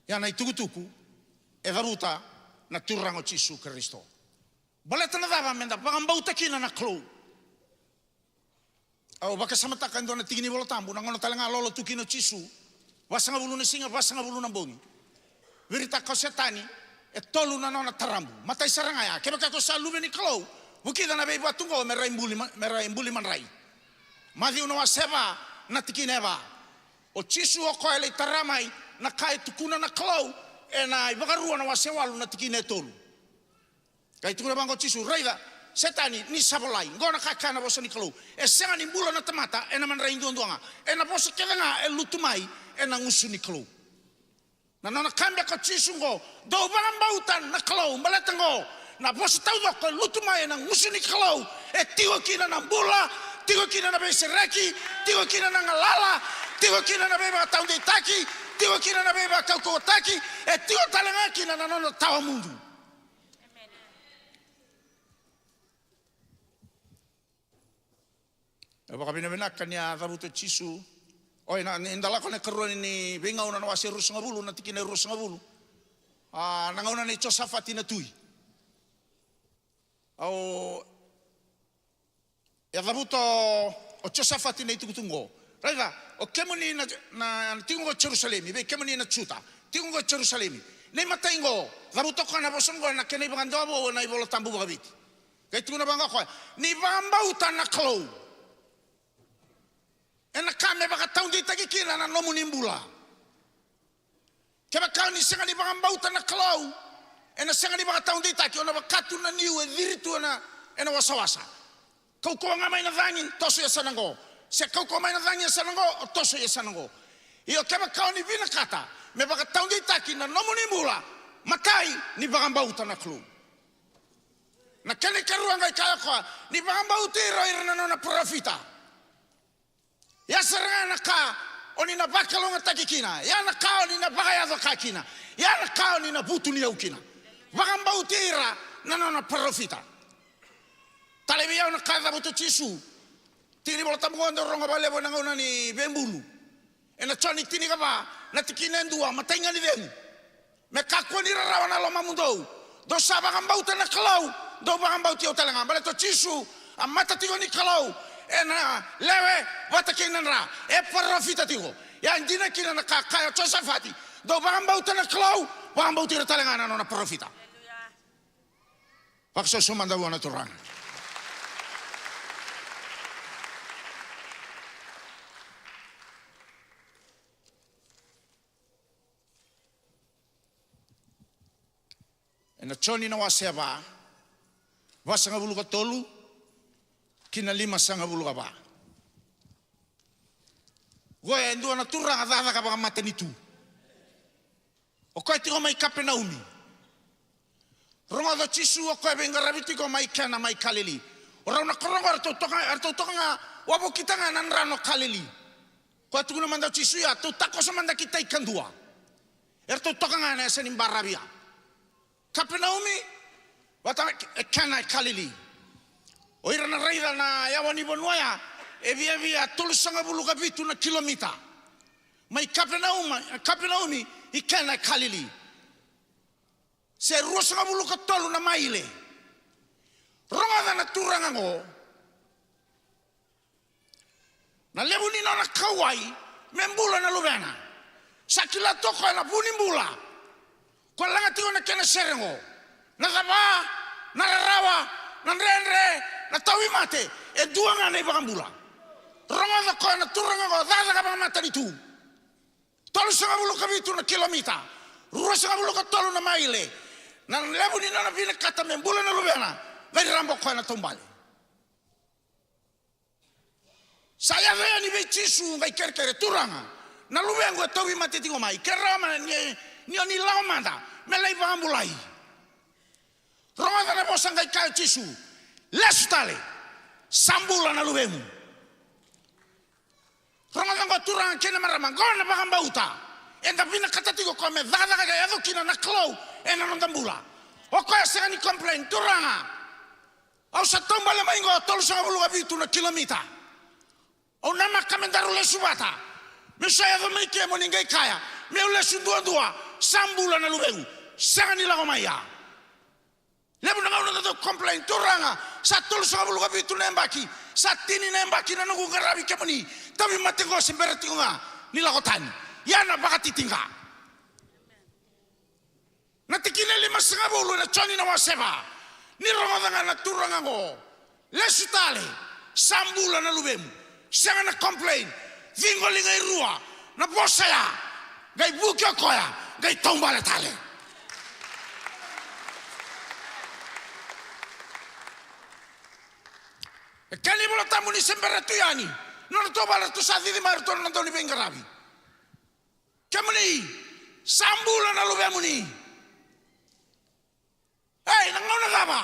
Ia na itukutuku e cavuta na Turaga o Jisu Karisito. Baleta na cava? Meda vakabauta kina na Kalou. Au vakasamataka e dua na tiki ni Vola Tabu, na gauna tale ga lolo tu kina o Jisu, vasagavulu na siga, vasagavulu na bogi. Viritaka o Setani e tolu na nona tarabu. Matai sara ga ya, kevaka ko sa Luve ni Kalou, vukica na veivatu oqo me rai buli ma-, me rai buli madrai. Maciu na wase va, na tikina e va. O Jisu o koya e lai tara mai na ka e tukuna na Kalou ena iVakarua na wase walu na tikina e tolu. Qai tukuna vaqo o Jisu, raica, Setani, ni sa volai. Qo na ka e kaya na vosa ni Kalou. E sega ni bula na tamata ena madrai duadua ga. Ena vosa kece ga e lutu mai ena gusu ni Kalou. Na nona ka beka o Jisu qo, dou vakabauta na Kalou, baleta qo na vosa taucoko e lutu mai ena gusu ni Kalou. E tiko kina na bula, tiko kina na veisereki, tiko kina na galala, tiko kina na veivakataudeitaki, tiko kina na veivakaukauwataki, e tiko tale ga kina na nona tawa mudu. E vakavinavinaka ni a cavuta o Jisu. O ena, ni da lako na ikarua ni Veigauna na wase e ruasagavulu, na tikina e ruasagavulu. A, na gauna nei Josafati na tui. Au, e a cavuta o, o Josafati na itukutuku qo. Raica, o kemuni na, na, na tiko qo Jerusalemi, vei kemuni na Juta. Tiko qo Jerusalemi. Na imatai qo, cavuta o koya na vosa qo ena kena ivakadewa vou ena iVola Tabu vakaviti. Qai tukuna vaqo o koya, ni vakabauta na Kalou. Ena ka me vakataudeitaki kina na nomuni bula. Kevaka o ni sega ni vakabauta na Kalou, ena sega ni vakataudeitaki, o na vaka tu na niu e ciri tu ena, ena wasawasa. Kaukauwa ga mai na cagi, toso yasana qo. Se kaukauwa mai na cagi yasana qo, o toso yasana qo. Io kevaka o ni vinakata me vakataudeitaki na nomuni bula, matai ni vakabauta na Kalou. Na kena ikarua qai kaya o koya, ni vakabauti ira o ira na nona parofita. Ia sara ga na ka o ni na vakalougatataki kina, ia na ka o ni na vakayaco ka kina, ia na ka o ni na vutuniyau kina. Vakabauti ira na nona parofita. Talei vei au na ka e cavuta o Jisu. Tiki ni Vola Tabu qo dau rogo vakalevu ena gauna ni veibulu. Ena Joni tinikava, na tikina e dua, matai ga ni cegu. Me kakua ni rarawa na lomamudou. Dou sa vakabauta na Kalou, dou vakabauti au tale ga. Baleta o Jisu, a mata tiko ni Kalou, ena lewe vata kei na dra, e parofita tiko. Ia e dina kina na ka kaya o Josafati, dou vakabauta na Kalou, vakabauti ira tale ga na nona parofita. Vakasoso mada vua na Turaga. Ena Joni na wase e va, vasagavulu ka tolu ki na limasagavulu ka va. Qo e dua na turaga cakacaka vakamatanitu. O koya tiko mai Kapenaumi. Rogoca o Jisu o koya veiqaravi tiko mai Kena mai Kalili. O rau na koro qo eratou toka, eratou toka ga wavokita ga na drano Kalili. Koya tukuna mada o Jisu ya, tou takoso mada ki tai kadua. Eratou toka ga ena yasa ni baravi ya. Kapenaumi, vata e Kena e Kalili. O ira na raica na yawa ni vanua ya, e viavia tolusagavulu ka vitu na kilomita. Mai Kapenauma, Kapenaumi i Kena e Kalili. Se ruasagavulu ka tolu na maile. Rogoca na turaga qo. Na levu ni nona kauwai me bula na luvena. Sa kila toka na vu ni bula. Ko laga tiko na kena sere qo. Na cava, na rarawa, na dredre, na tauvimate, e dua ga na iVakabula. Rogoca koya na turaga qo, cakacaka vakamatanitu. Tolusagavulu ka vitu na kilomita, ruasagavulu ka tolu na maile. Na levu ni nona vinakata me bula na luvena, qai raba o koya na taubale. Sa yaco yani vei Jisu qai kerekere, Turaga, na luvequ e tauvimate tiko mai, ke rawa mada ni, ni o ni lako mada me lai vakabulai. Rogoca na vosa qai kaya o Jisu, lesu tale, sa bula na luvequ. Rogoca qo turaga kei na marama, qo na vakabauta. Eda vinakata tiko o koya me cakacaka ka yaco kina na Kalou ena noda bula. O koya sega ni complain, Turaga, au sa taubale mai qo tolusagavulu ka vitu na kilomita. Au namaka me daru lesu vata. Meu sa yaco mai ke mo ni qai kaya meu lesu duadua, sa bula na luvequ. Sega ni lako mai ya. Levu na gauna da dau complain, Turaga, sa tolusagavulu ka vitu na yabaki, sa tini na yabaki na noqu qaravi kemuni, tauvimate qo se bera tiko ga ni lako tani. Ia na vakatitiqa. Na tikina e limasagavulu ena Joni na wase va, ni rogoca ga na turaga qo, lesu tale, sa bula na luvemu. Sega na complain. Ciqo liga e rua na vosa ya, qai vuki o koya, qai taubale tale. E kena iVola Tabu ni se bera tu yani na nodratou vale, ratou sa cici mai o iratou na dauniveiqaravi. Kemuni, sa bula na luvemuni. Ei, na gauna cava?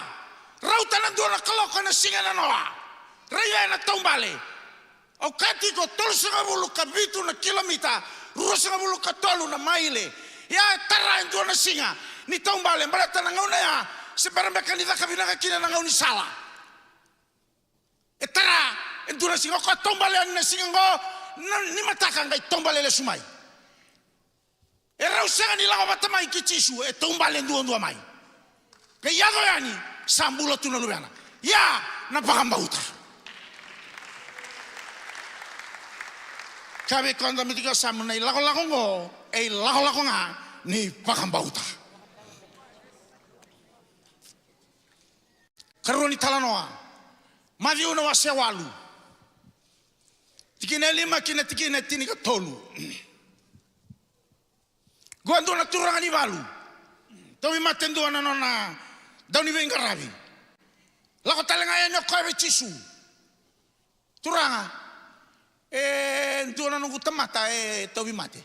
Rauta na dua na kaloko ena siga nanoa. Raica ena taubale. Au kaya tiko, tolusagavulu ka vitu na kilomita, ruasagavulu ka tolu na maile. Ia e tara e dua na siga ni taubale, baleta na gauna ya se bera beka ni caka vinaka kina na gaunisala. E tara e dua na siga. O koya taubale yani na siga oqo, na, ni mataka qai taubale lesu mai. E rau sega ni lako vata mai kei Jisu, e taubale duadua mai. Qai yaco yani, sa bula tu na luvena. Ia na vakabauta. Kaya vei koya e dabe tiko e yasamu, na ilakolako oqo e ilakolako ga ni vakabauta. Karua ni talanoa, Maciu na wase walu, tikina e lima ki na tikina e tinikatolu. Qo e dua na turaga ni valu. Tauvimate e dua na nona dauniveiqaravi. Lako tale ga yani o koya vei Jisu. Turaga, e dua na noqu tamata e tauvimate.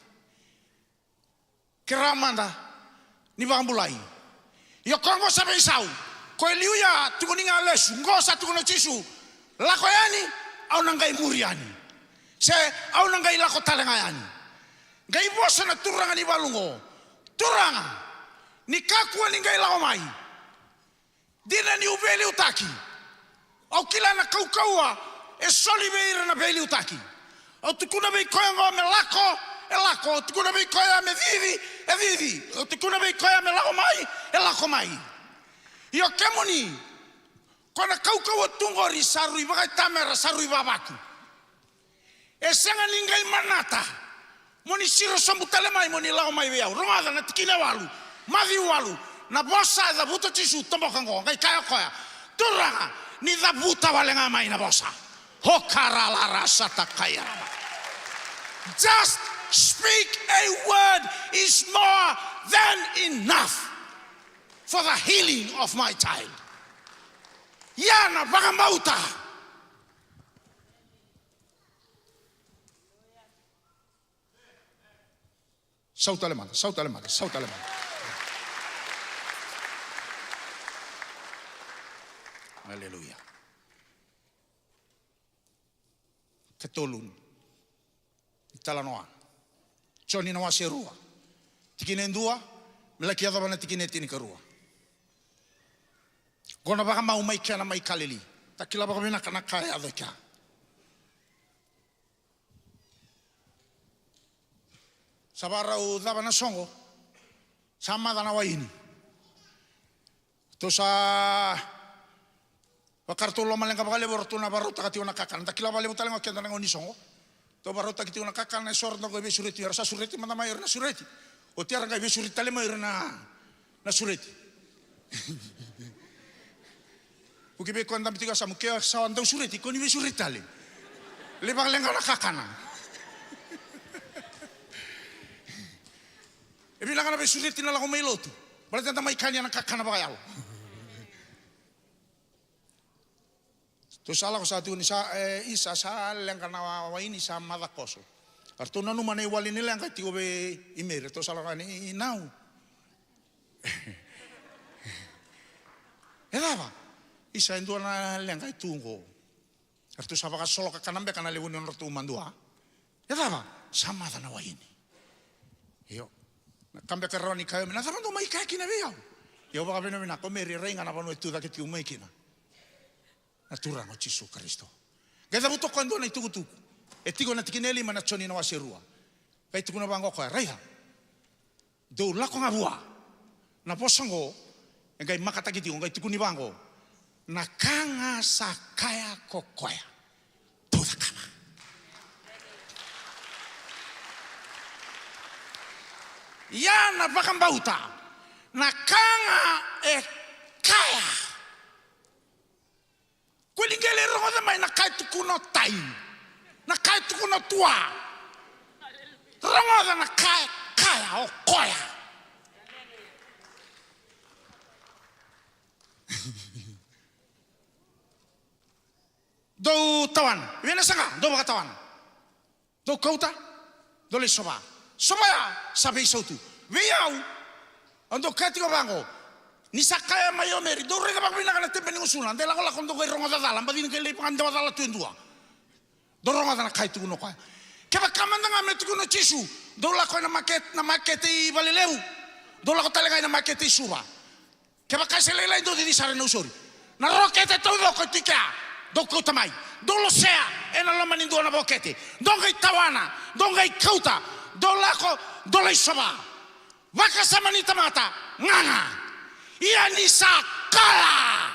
Kerea mada ni vakabulai. Ia o koya oqo sa veisau. Ko e liu ya, tukuni ga lesu. Oqo sa tukuna o Jisu, lako yani, au na qai muri yani. Se au na qai lako tale ga yani. Qai vosa na turaga ni valu oqo, Turaga, ni kakua ni qai lako mai. Dina niu veiliutaki. Au kila na kaukauwa e soli vei ira na veiliutaki. Au tukuna vei koya oqo me lako, e lako. Au tukuna vei koya me cici, e cici. Au tukuna vei koya me lako mai, e lako mai. Ia o kemuni, ko na kaukauwa tu oqori sa rui vakaitamera, sa rui vavaku. E sega ni qai manata mo ni siro sobu tale mai mo ni lako mai vei au. Rogoca na tikina e walu, Maciu walu. Na vosa e cavuta o Jisu toboka oqo, qai kaya o koya, Turaga, ni cavuta wale ga mai na vosa. Hokaralara satakaia. Just speak a word is more than enough for the healing of my child. Ia na vakabauta. Sau tale mada, sau tale mada, sau tale mada. Aleluya. Katolu ni talanoa. Joni na wase rua, tikina e dua me laki yacova na tikina e tinikarua. Qo na vakamau mai kena mai Kalili. Da kila vakavinaka na ka e yaco e kea. Sa vakarau cava na soqo, sa maca na waini. Ratou sa vaka ratou lomaleqa vakalevu, ratou na vakarautaka tiko na kakana. Da kila vakalevu tale ga o keda na gauna ni soqo. Ratou vakarautaki tiko na kakana, e so ratou qai veisureti, era sa sureti mada mai o ira na sureti. Oti era qai veisureti tale mai o ira na, na sureti. Vuki vei koya dabe tiko e yasamu, ke sa dau sureti, ko ni veisureti tale. Lai vakaleqa na kakana. E vinaka na veisureti na lako mai lotu. Baleta eda mai kania na kakana vakayalo. Ratou sa lako sa tukuni sa, e, isa sa leqa na wa-, waini sa maca koso. Ratou nanuma na iwali ni leqa e tiko vei Meri. Ratou sa lako yani, i, i nau. E cava? Isa, e dua na leqa e tu qo. Ratou sa vakasoloka kana beka na levu ni nodratou madua. E cava? Sa maca na waini. Io. Na ka beka rawa ni kaya, me na cava dou mai kaya kina vei au? Io, vakavinavinaka, o Meri, rai ga na vanua e tu cake tiko mai kina na Turaga o Jisu Karisito. Qai cavuta o koya e dua na itukutuku. E tiko na tikina e lima na Joni na wase rua. Qai tukuna vaqo o koya, raica. Dou lako ga vua. Na vosa oqo e qai makataki tiko, qai tukuni vaqo, na ka ga sa kaya ko koya, dou cakava. Ia na vakabauta, na ka ga e kaya. Ko ni qai lai rogoca mai na ka e tukuna o tai, na ka e tukuna o tua. Rogoca na ka e kaya o koya. Dou tawana. Vei na saga, dou vakatawana. Dou kauta, dou lai sova. Sova ya sa veisau tu. Vei au, au dau kaya tiko vaqo. Ni sa kaya mai o Meri, dou raica vakavinaka na tebe ni gusuna, de lakolako dou qai rogoca cala, baci ni qai lai vakadewa cala tu e dua. Dou rogoca na ka e tukuna o koya. Kevaka mada ga me tukuna o Jisu, dou lako ena makete, na makete i Valelevu, dou lako tale ga ena makete i Suva. Kevaka e se lailai, dou cici sara ena usori. Na rokete taucoko e tu i kea, dou kauta mai. Dou losea ena loma ni dua na vokete. Dou qai tawana, dou qai kauta, dou lako, dou lai sova. Vakasama ni tamata, gaga. Ia ni sa kala.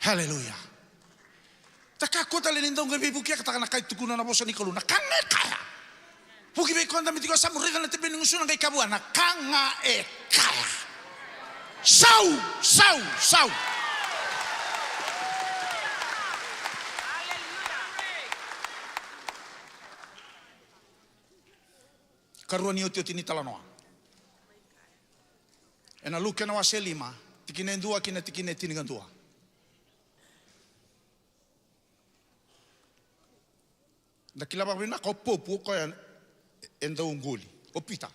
Haleluya. Ta kakua tale ni dau qai veivukiyakataka na ka e tukuna na vosa ni Kalou, na ka ga e kaya. Vuki vei koya dabe tiko e yasamu, raica na tebe ni gusuna, qai kaya vua na ka ga e kaya. Sau, sau, sau. Karua ni otioti ni talanoa. Ena Luke na wase lima, tikina e dua ki na tikina e tinikadua. Da kila vakavinaka o Popu, o koya e dau qoli, o Pita.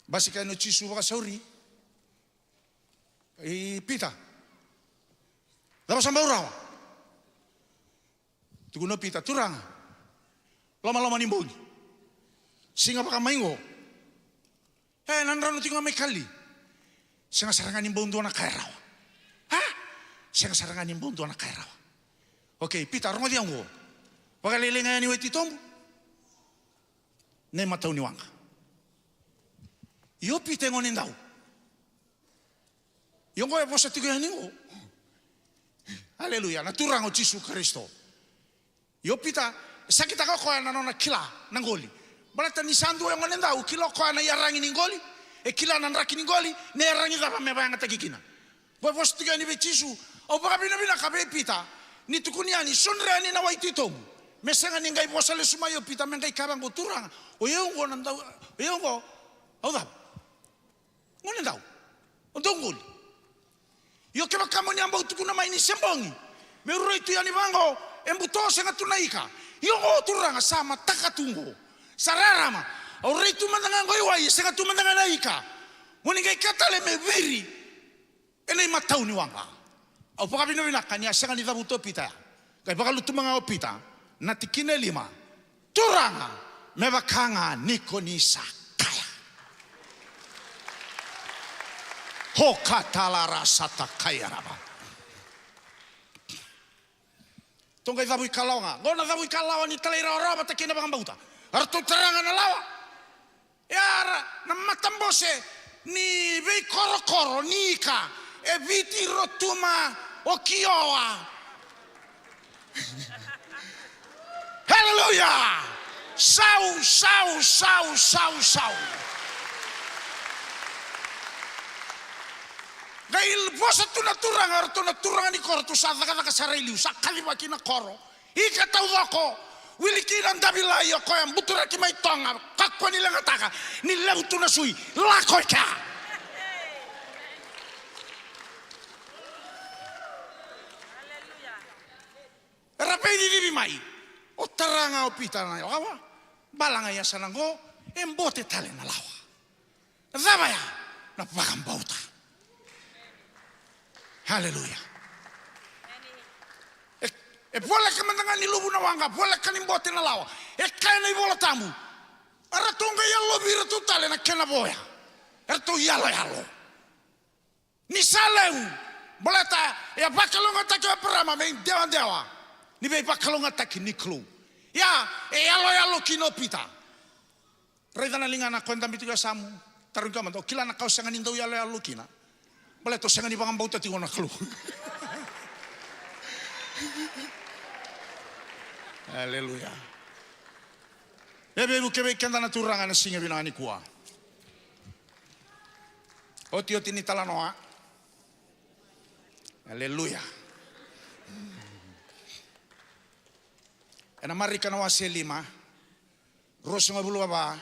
Basika yani o Jisu vakasauri. I Pita, cava sa bau rawa? Tukuna o Pita, Turaga, lomaloma ni bogi, siga vakamai qo. E, na drano tiko ga mai Kalili. Sega sara ga ni bau dua na ka e rawa. A? Sega sara ga ni bau dua na ka e rawa. Okei, Pita, rogoci au qo. Vakalailai ga yani o titobu, na imatau ni waqa. Io, Pita e gone dau. Io, qo e vosa tiko yani qo. Aleluya, na Turaga o Jisu Karisito. Io, Pita, e sakitaka o koya na nona kila na qoli. Baleta ni sa dua e gone dau, kila o koya na iyaragi ni qoli, e kila na draki ni qoli, na iyaragi cava me vakayagataki kina. Qo e vosa tiko yani vei Jisu, au vakavinavinaka vei Pita ni tukuni yani, sodre yani na wai titobu. Me sega ni qai vosa lesu mai o Pita me qai kaya vaqo, Turaga, o yau qo na dau, o yau qo, au cava? Gone dau, au dau qoli. Io, kevaka mo ni a bau tukuna mai ni se bogi, meu rai tu yani vaqo e buto, sega tu na ika. Io qo, Turaga, sa mataka tu qo, sa rarama. Au rai tu mada ga qo i wai, e sega tu mada ga na ika. Mo ni qai kaya tale me viri ena imatau ni waqa. Au vakavinavinaka ni a sega ni cavuta o Pita ya. Qai vakalutuma ga o Pita na tikina e lima. Turaga, me vaka ga ni ko ni sa kaya. Ho katalara sata kaiarava. Tou qai cavu ikalawa ga. Qo na cavu ikalawa ni talairawarawa vata kei na vakabauta. Eratou tara ga na lawa. Ia na matabose ni veikorokoro ni ika e Viti, Rotuma, Okiowa. Aleluya! Sau, sau, sau, sau, sau. Qai vosa tu na turaga, eratou na turaga ni koro, tou sa cakacaka sara i liu, sa kacivaki na koro. Ika taucoko, wili kina Davilai, o koya buturaki mai Toga, kakua ni leqataka ni levu tu na sui, lako i kea. Era veicicivi mai. O tara ga o Pita na lawa, bala ga e yasana qo, e bote tale na lawa. Na cava ya? Na vakabauta. Aleluya. E, e voleka mada ga ni luvu na waqa, voleka ni bote na lawa. E kaya na iVola Tabu, eratou qai yalovi iratou tale na kena vo ya. Eratou yaloyalo. Ni sa levu, baleta e a vakalougatataki o Eparama me idewadewa ni veivakalougatataki ni Kalou. Ia, e yaloyalo kina o Pita. Raica na ligana, koya dabe tiko e yasamu. Tarogi koya mada, o kila na ka o sega ni dau yaloyalo kina? Baleta o sega ni vakabauta tiko na Kalou. Aleluya. E veivuke vei keda na Turaga ena siga vinaka nikua. Otioti ni talanoa. Aleluya. Ena Marika na wase lima, ruasagavulu ka va,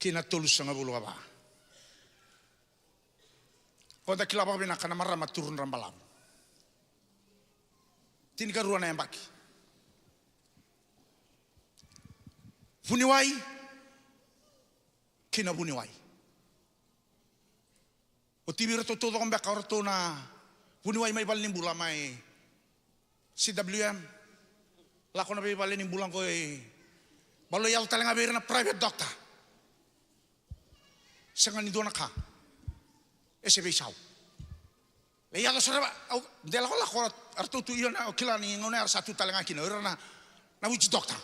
ki na tolusagavulu ka va. Ko da kila vakavinaka na marama Turudra Balavu. Tinikarua na yabaki. Vuniwai ki na vuniwai. O T V ratou taucoko beka o ratou na vuniwai mai valenibula mai C W M. Lako na veivalenibula qo e baloi yaco tale ga vei ira na private doctor. Sega ni dua na ka e se veisau. E yaco sara va au de lakolako ratou tu io na o kila ni gauna era sa tu tale ga kina o ira na, na witch doctor.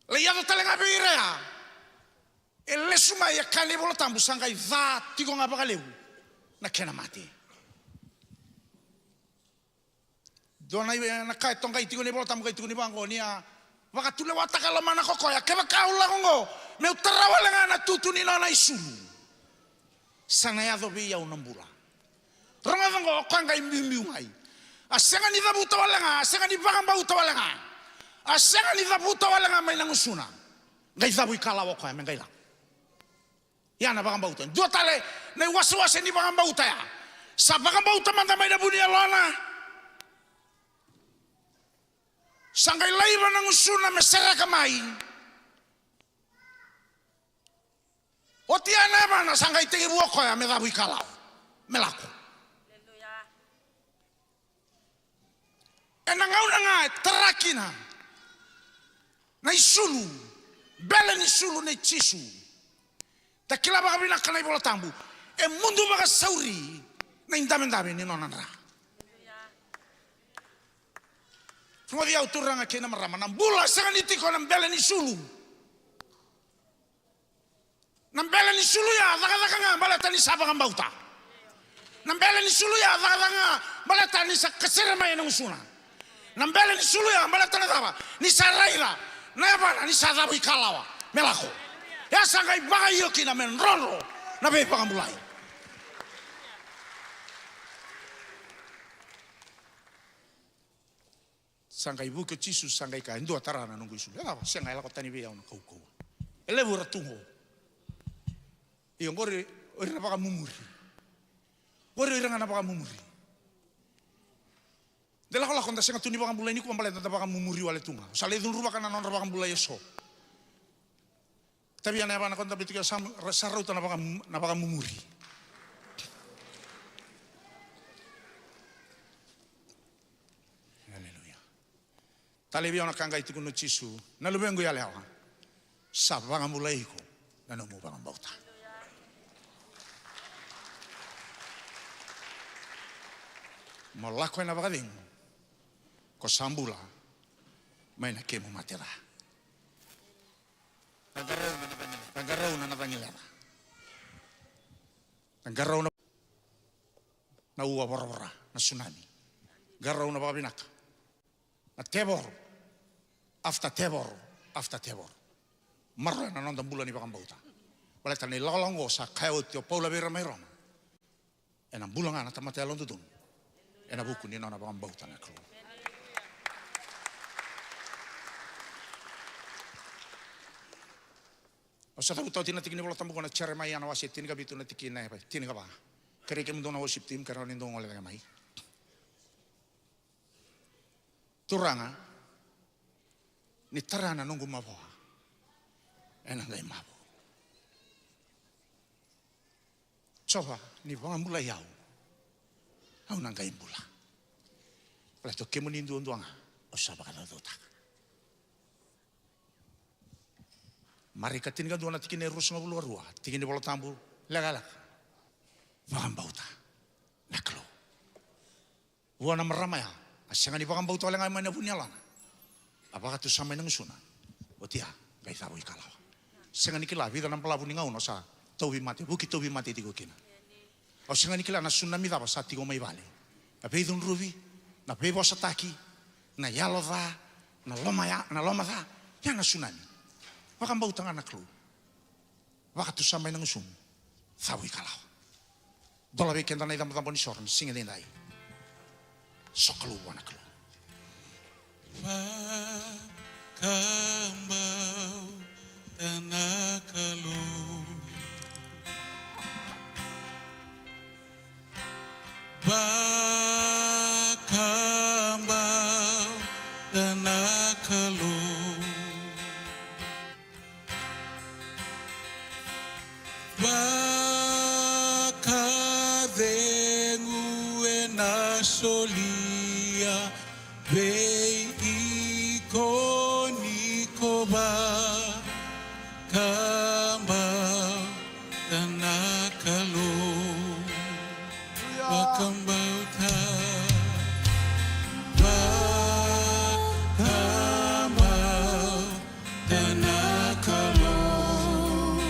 Lai yaco tale ga vei ira ya. E lesu mai e kaya na iVola Tabu sa qai ca tiko ga vakalevu na kena mate. Dua na i- na ka e toqai tiko na iVola Tabu qai tiko ni vaqo ni a vakatulewataka e lomana ko koya kevaka au lako oqo meu tara wale ga na tutu ni nona isulu. Sa na yaco vei au na bula. Rogoca oqo o koya qai biubiu mai. A sega ni cavuta wale ga, a sega ni vakabauta wale ga. A sega ni cavuta wale ga mai na gusuna. Qai cavu ikalawa o koya me qai lako. Ia na vakabauta. Dua tale na iwasewase ni vakabauta ya. Sa vakabauta mada mai na vu ni yalona. Sa qai laiva na gusuna me sereka mai. Oti ya na yavana sa qai tekivu o koya me cavu ikalawa me lako. Ena gauna ga e tara kina na isulu, bele ni sulu nei Jisu. Da kila vakavinaka na iVola Tabu e mudu vakasauri na idavedave ni nona dra. Rogoci au turaga kei na marama, na bula e sega ni tiko na bele ni sulu. Na bele ni sulu ya cakacaka ga baleta ni sa vakabauta. Na bele ni sulu ya cakacaka ga baleta ni sa kasere mai ena gusuna. Na bele ni sulu ya baleta na cava? Ni sa raica na yavana ni sa cavu ikalawa me lako. Ya sa qai vakaio kina me drodro na veivakabulai. Sa qai vuki o Jisu sa qai kaya, e dua tara na noqu isulu. E cava? Sega, e lako tani vei au na kaukauwa. E levu era tu qo. Io, qori o ira na vakamumuri. Qori o ira ga na vakamumuri. De lakolako da sega tu ni vakabulai nikua baleta da vakamumuri wale tu ga. Sa lai cudruvaka na nodra vakabulai eso. Tavia na yavana ko da biuta kina sa rauta na vakamumuri. Aleluya. Talevi au na ka qai tukuna o Jisu, na luvequ yalewa, sa vakabulai iko na nomu vakabauta. Mo lako ena vakacegu, ko sa bula mai na kemu mate ca. Qaqarauna na cagi leca. Qaqarauna na ua voravora, na sunami. Qarauna vakavinaka. Na tevoro after tevoro after tevoro. Maroroya na noda bula ni vakabauta. Baleta na ilakolako oqo sa kaya oti o Paula vei ira mai Roma. Ena bula ga na tamata yalododonu ena vuku ni nona vakabauta na Kalou. Au sa cavuta oti na tiki ni Vola Tabu ko na Jeremaia na wase tinikavitu na tikina e tinikava. Kerei kemudou na worship team, kerei ni dou gole cake mai. Turaga, ni tara na noqu mavoa, ena qai mavo. Jiova, ni vakabulai au, au na qai bula. Baleta o kemuni duadua ga au sa vakacaucautaka. Marika tinikadua na tikina e ruasagavulu ka rua, tiki ni Vola Tabu lekaleka. Vakabauta na Kalou. Vua na marama ya, a sega ni vakabauta wale ga mai na vu ni yalona. A vakatusa mai na gusuna. Oti ya, qai cavu ikalawa. Sega ni kila vica na balavu ni gauna o sa tauvimate, vuki tauvimate tiko kina. Au sega ni kila na sunami cava sa tiko mai vale. Na veicudruvi, na veivosataki, na yalo ca, na loma ya, na loma ca. Ya na sunami. Vakabauta ga na Kalou. Vakatusa mai na gusumu. Cavu ikalawa. Dola vei keda na icabocabo ni soro na siga edaidai. Sokalou vua na Kalou. Vakabau Vakacegu ena solia vei iko ni ko vakabauta na Kalou. Vakabauta, vakabauta na Kalou.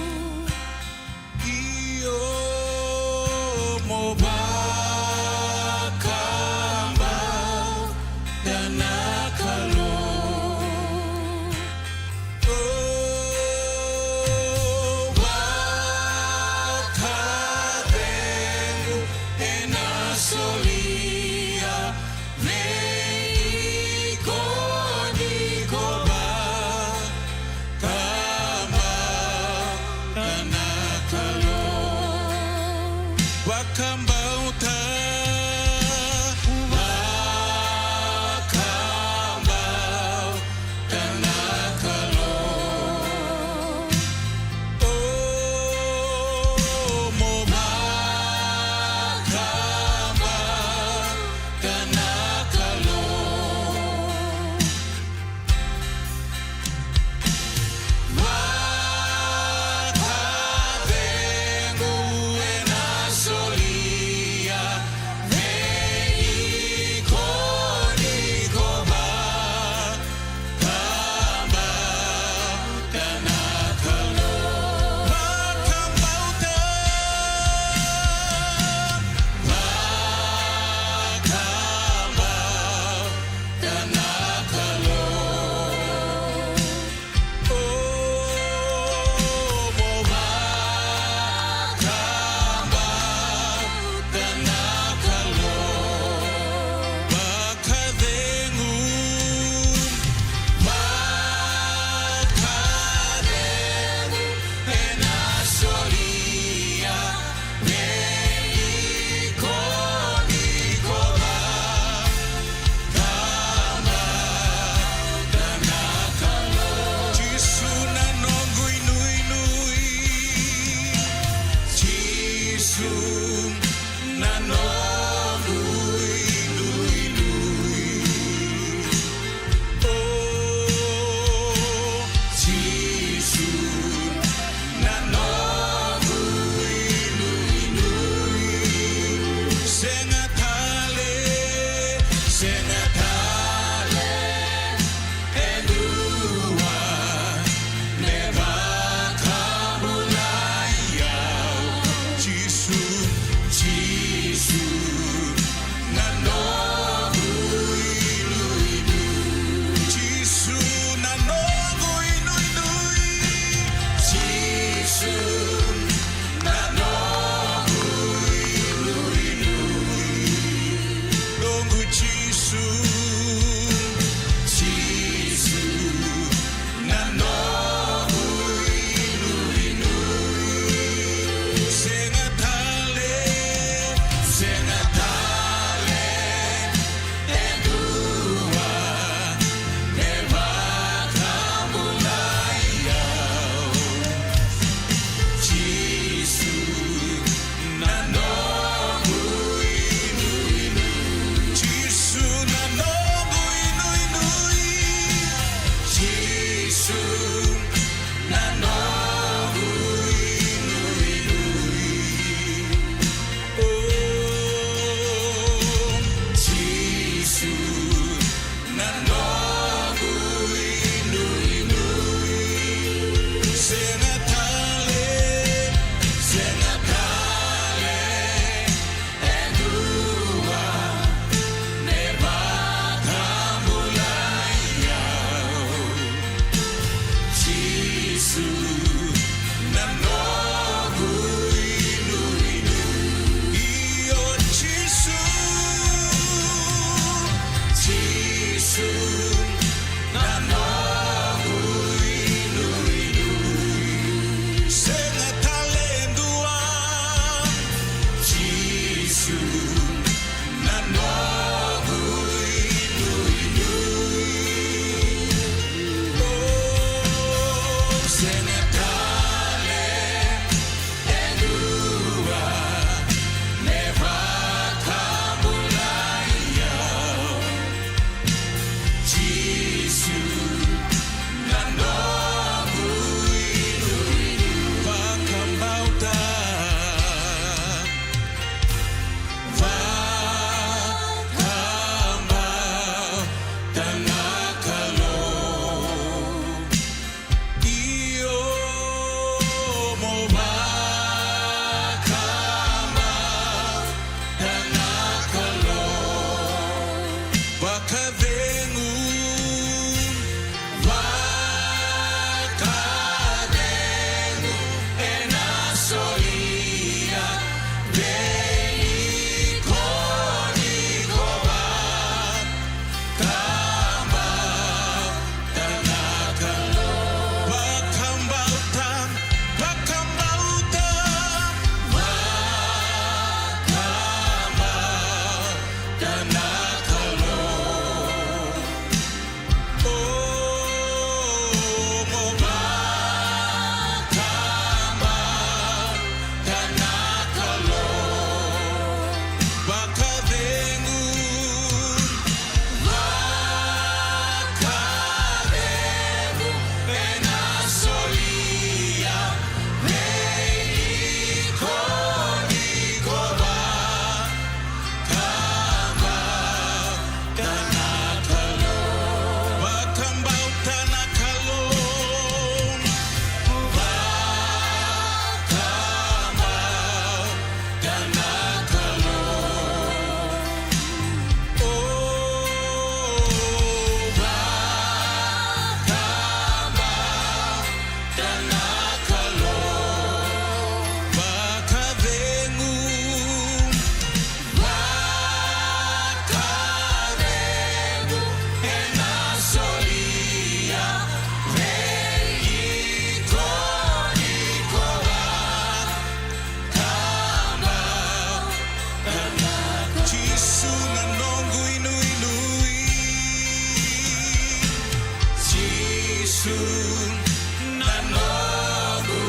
Na noqu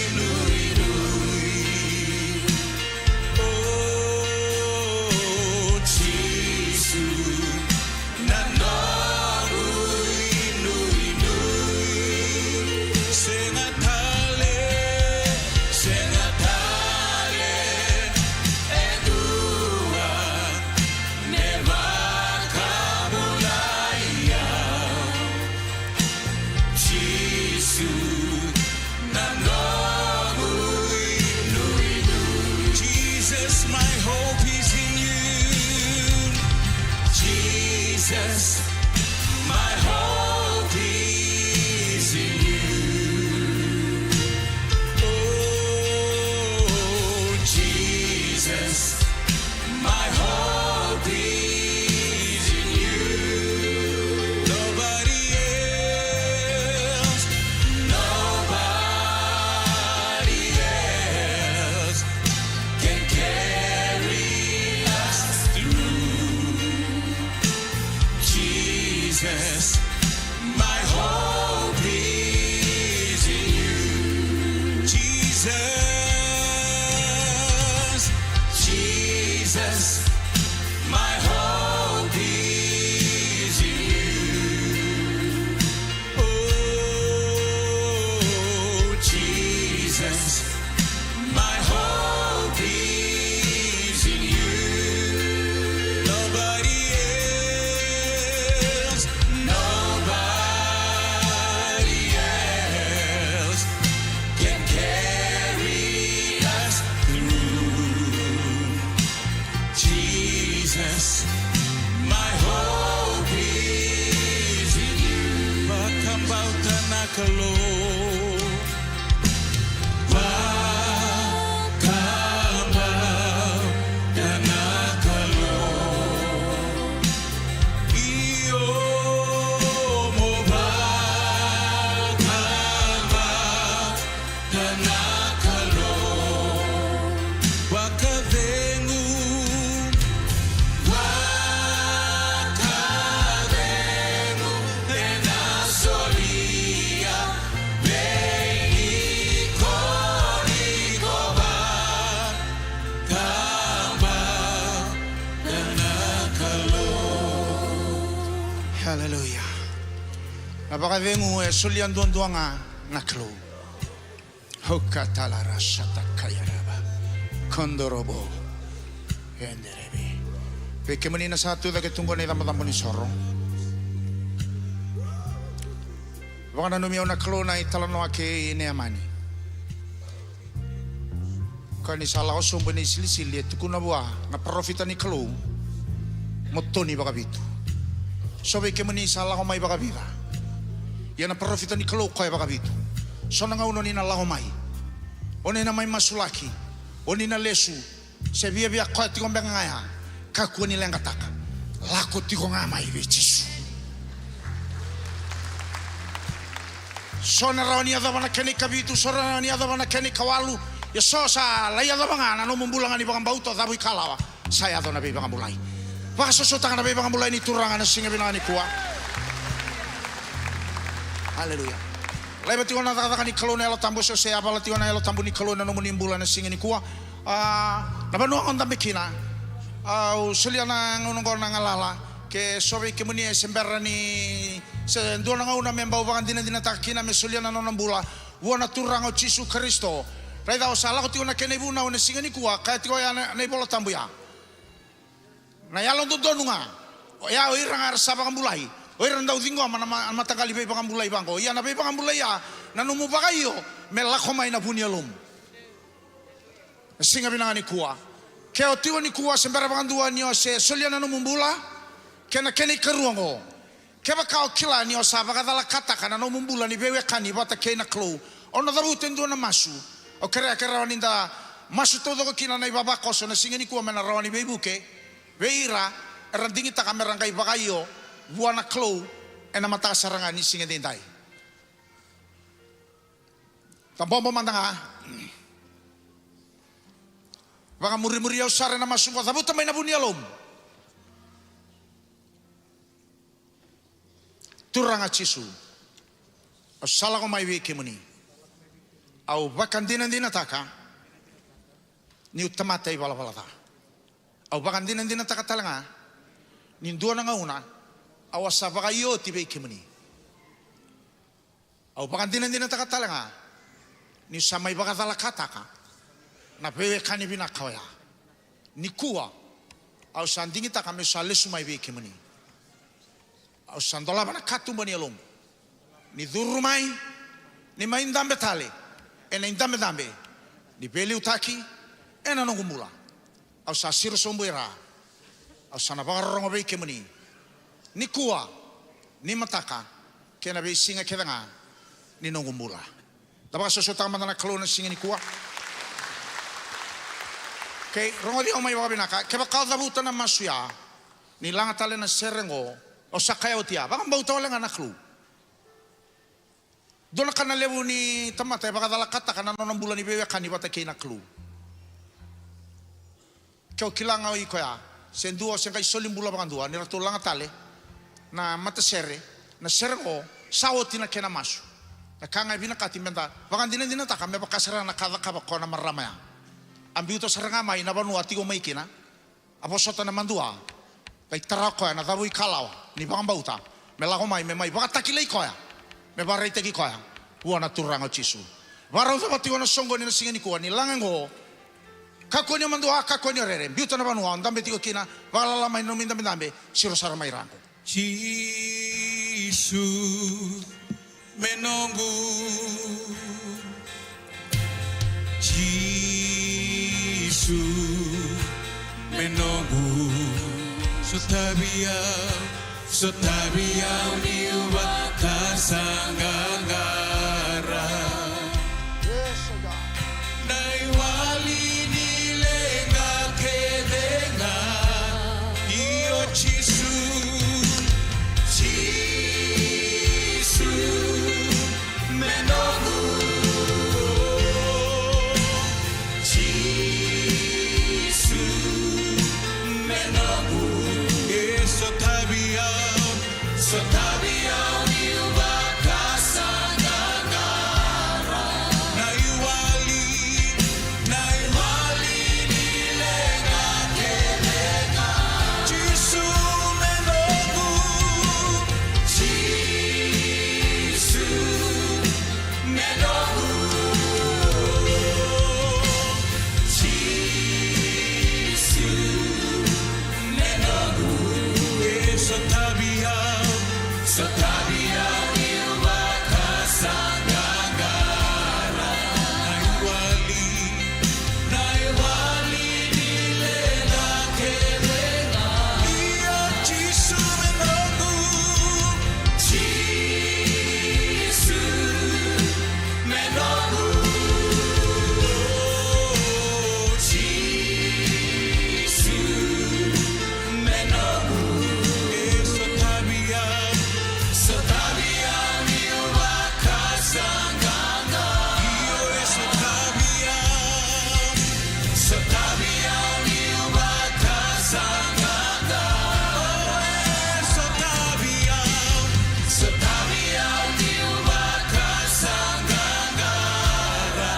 inuinui. O Jisu, na noqu inuinui. Sega tale, sega tale e dua me vakabulai au. Jisu, na noqu inuinui. Jesus, my hope is in you. Jesus, my hope is in you. Oh, Jesus, my hope is in you. Nobody else, nobody else can carry us through. Jesus, my hope is in you. Jesus, Jesus, my hope is in you. Oh, Jesus, my hope is in you. Nobody else, nobody else can carry us through. Jesus, my hope is in you. Vakabauta na Kalou. Vakabauta na Kalou. Io, mo vakabauta na Kalou. Vakacegu, vakacegu ena solia vei iko, iko vakabauta na Kalou. Haleluya. Na vakacegu e solia duadua ga na Kalou. Hokatalara satakayarava. Kondorobo. Enderebe. Vei kemuni na sa tu cake tu qo na icabocabo ni soro. Vakananumi au na Kalou na italanoa kei Neamani. Koya ni sa lako sobu ena isilisili e tukuna vua na parofita ni Kalou, mo toni vakavitu. So vei kemuni sa lako mai vakavica. Ia na parofita ni Kalou koya e vakavitu. So na gauna o ni na lako mai, o ni na mai masulaki, o ni na lesu, se viavia koya tiko beka ga ya, kakua ni leqataka. Lako tiko ga mai vei Jisu. So na rawa ni yacova na kena ikavitu, so na rawa ni yacova na kena ikawalu. Ia so sa lai yacova ga na nomu bula ga ni vakabauta, o cavuikalawa. Sa yaco na veivakabulai. Vakasosomitaka na veivakabulai ni Turaga na siga vinaka nikua. Aleluya. Laiva tiko na cakacaka ni Kalou na Yalo Tabu, se o se yavala tiko na Yalo Tabu ni Kalou ena nomuni bula na siga nikua. A, na vanua o dabe kina. Au solia na gauna oqo na galala. Ke so vei kemuni e se bera ni, se dua na gauna me bau vakadinadinataka kina me solia na nona bula vua na Turaga o Jisu Karisito. Raica o sa lako tiko na kena ivunau ena siga nikua, kaya tiko oya na, na iVola Tabu ya. Na yalododonu ga, oya o ira ga era sa vakabulai, o ira dau ciqoma na ma-, na mataqali veivakabulai vaqo. Ia na veivakabulai ya, na nomu vakaio me lako mai na vu ni yalomu. Na siga vinaka nikua. Ke o tiko nikua se bera vakadua ni o se solia na nomu bula, kei na kena ikarua oqo. Kevaka o kila ni o sa vakacalakataka na nomu bula ni veiwekani vata kei na Kalou, o na cavuta e dua na masu. Au kerea ke rawa ni da masu taucoko kina na ivavakoso na siga nikua me na rawa ni veivuke vei ira era digitaka me ra qai vakaio vua na Kalou ena mataka sara ga ni siga edaidai. Tabobo mada ga. Vakamurimuri au sara ena masu qo, cavuta mai na vu ni yalomu. Turaga Jisu, Au sa lako mai vei kemuni. Au vakadinadinataka niu tamata ivalavala ca. Au vakadinadinataka tale ga ni dua na gauna au a sa vakaio oti vei kemuni. Au vakadinadinataka tale ga niu sa mai vakacalakataka na veiwekani vinaka oya. Nikua au sa digitaka meu sa lesu mai vei kemuni. Au sa dolava na katuba ni yalomu ni curu mai, ni mai dabe tale ena idabedabe ni veiliutaki ena noqu bula. Au sa siro sobu i ra. Au sa na vakarorogo vei kemuni nikua, nimataka, kei na veisiga kece ga ni noqu bula. Da vakasosomitaka mada na Kalou na siga nikua. Kei rogoci au mai vakavinaka, kevaka o cavuta na masu ya ni laga tale na sere oqo, au sa kaya oti ya, vakabauta wale ga na Kalou. Dua na ka na levu ni tamata e vakacalakataka na nona bula ni veiwekani vata kei na Kalou. Ke o kila ga o iko ya, se dua o se qai soli bula vakadua ni ratou laga tale na matasere, na sere oqo sa oti na kena masu. Na ka ga e vinakati meda vakadinadinataka me vaka sara na ka cakava koya na marama ya. A biuta sara ga mai na vanua a tiko mai kina. A vosota na madua, qai tara koya na cavu ikalawa ni vakabauta me lako mai me mai vakatakilai koya, me vakaraitaki koya vua na Turaga o Jisu. Vakarau cava tiko na soqoni na siga nikua ni laga oqo. Kakua ni o madua, kakua ni o rere, biuta na vanua o dabe tiko kina, vakalala mai na nomu idabedabe, siro sara mai ra oqo. Jisu me noqu, Jisu me noqu. Sotavi au, sotavi au niu vakasaqaqara. Na iwali ni leqa kece ga. Io Jisu, Jisu me noqu. Jisu me noqu. E sotavi au, sotavi au niu vakasaqaqara. Na iwali, na iwali ni leqa kece ga. Jisu me noqu. Jisu me noqu. Jisu me noqu. E sotavi au, sotavi au niu vakasaqaqara. Na iwali, na iwali ni leqa kece ga. Io Jisu me noqu. Jisu me noqu. Jisu me noqu. E sotavi au, sotavi au niu vakasaqaqara. Io e sotavi au, sotavi au niu vakasaqaqara. Sotavi au, sotavi au niu vakasaqaqara.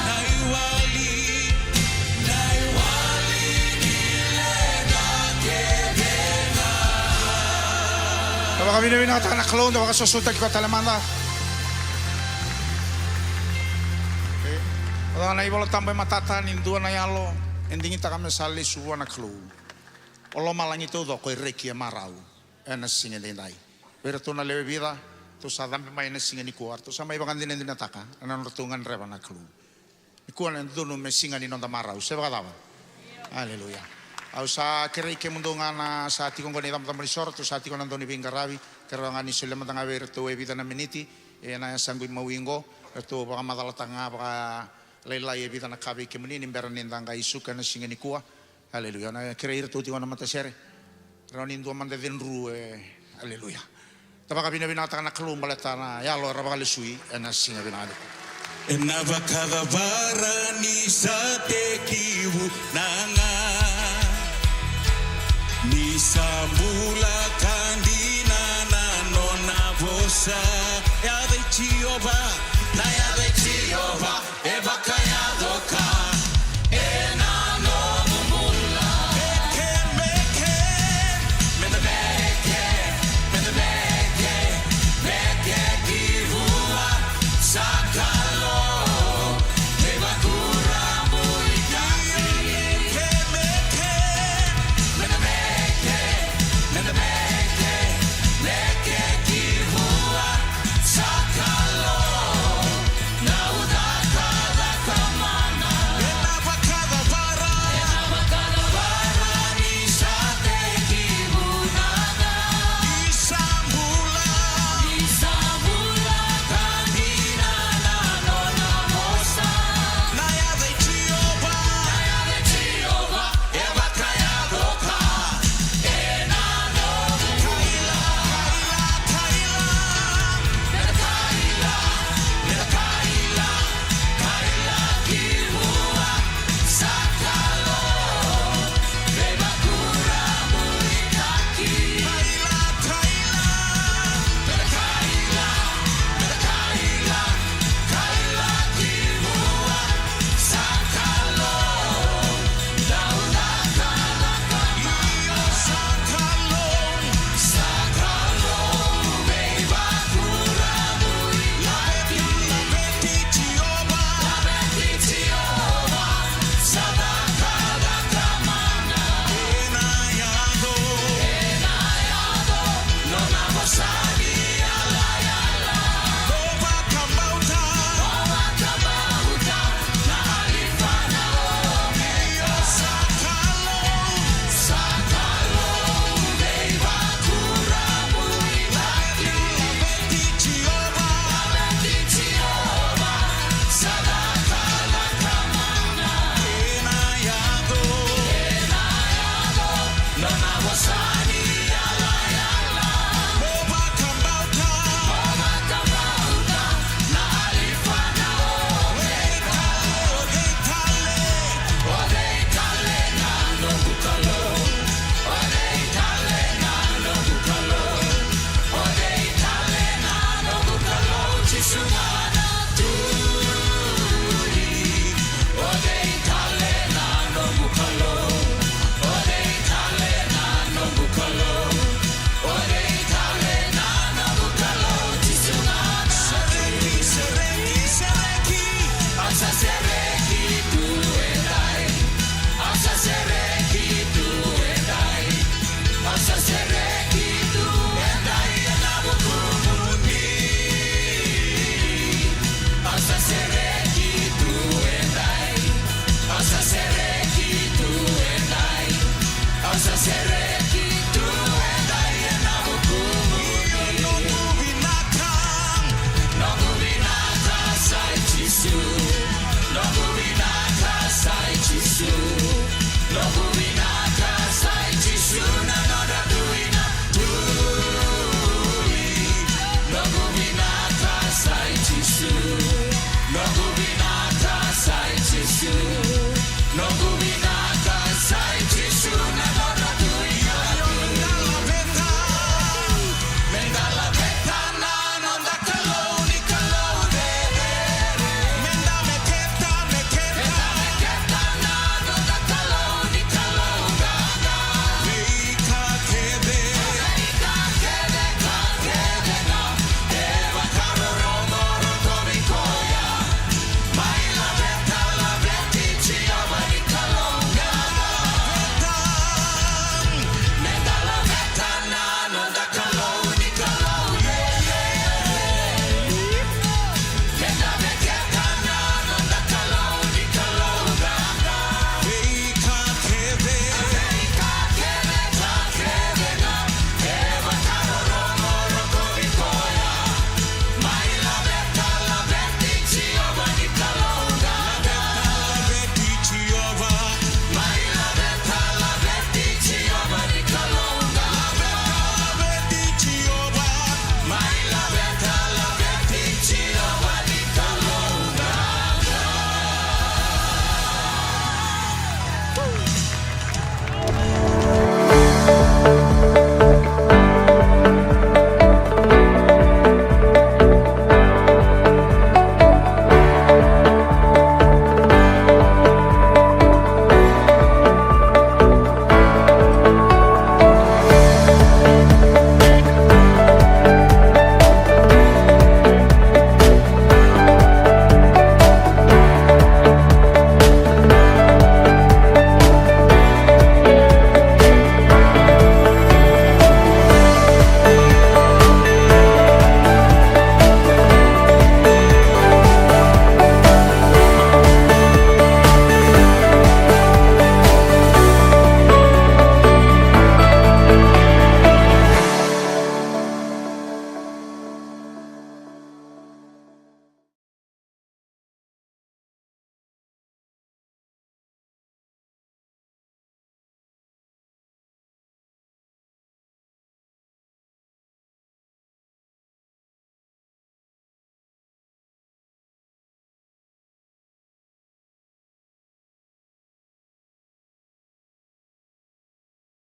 Na iwali, na iwali ni leqa kece ga. Da vakavinavinakataka na Kalou, da vakasosomitaki koya tale mada. Oca na iVola Tabu e matata ni dua na yalo e digitaka me sa lesu vua na Kalou. O lomalagi taucoko e reki e marau ena siga edaidai. Vei iratou na lewe vica ratou sa cabe mai ena siga nikua, ratou sa mai vakadinadinataka ena nodratou gadreva na Kalou. Nikua na dodonu me siga ni noda marau, se vakacava? Aleluya. Au sa kerei kemudou ga na sa tiko oqo na icabocabo ni soro, ratou sa tiko na dau ni veiqaravi, kerea ga ni solia mada ga vei iratou e vica na miniti ena yasaqu imawi oqo, ratou vakamacalataka ga vakalailai e vica na ka vei kemuni ni bera ni da qai suka ena siga nikua. Aleluya. Na kerei iratou tiko na matasere. Rawa ni dua mada e cudru e. Aleluya. Da vakavinavinakataka na Kalou baleta na yalo era vakalesui ena siga vinaka nikua. Ena vakacavara ni sa tekivu na ga, ni sa bula ka dina na nona vosa. Yaca i Jiova, na yaca i Jiova e vakayaco ka ena nomu bula. Meke, meke, meda meke, meda meke, meke ki vua, sa ka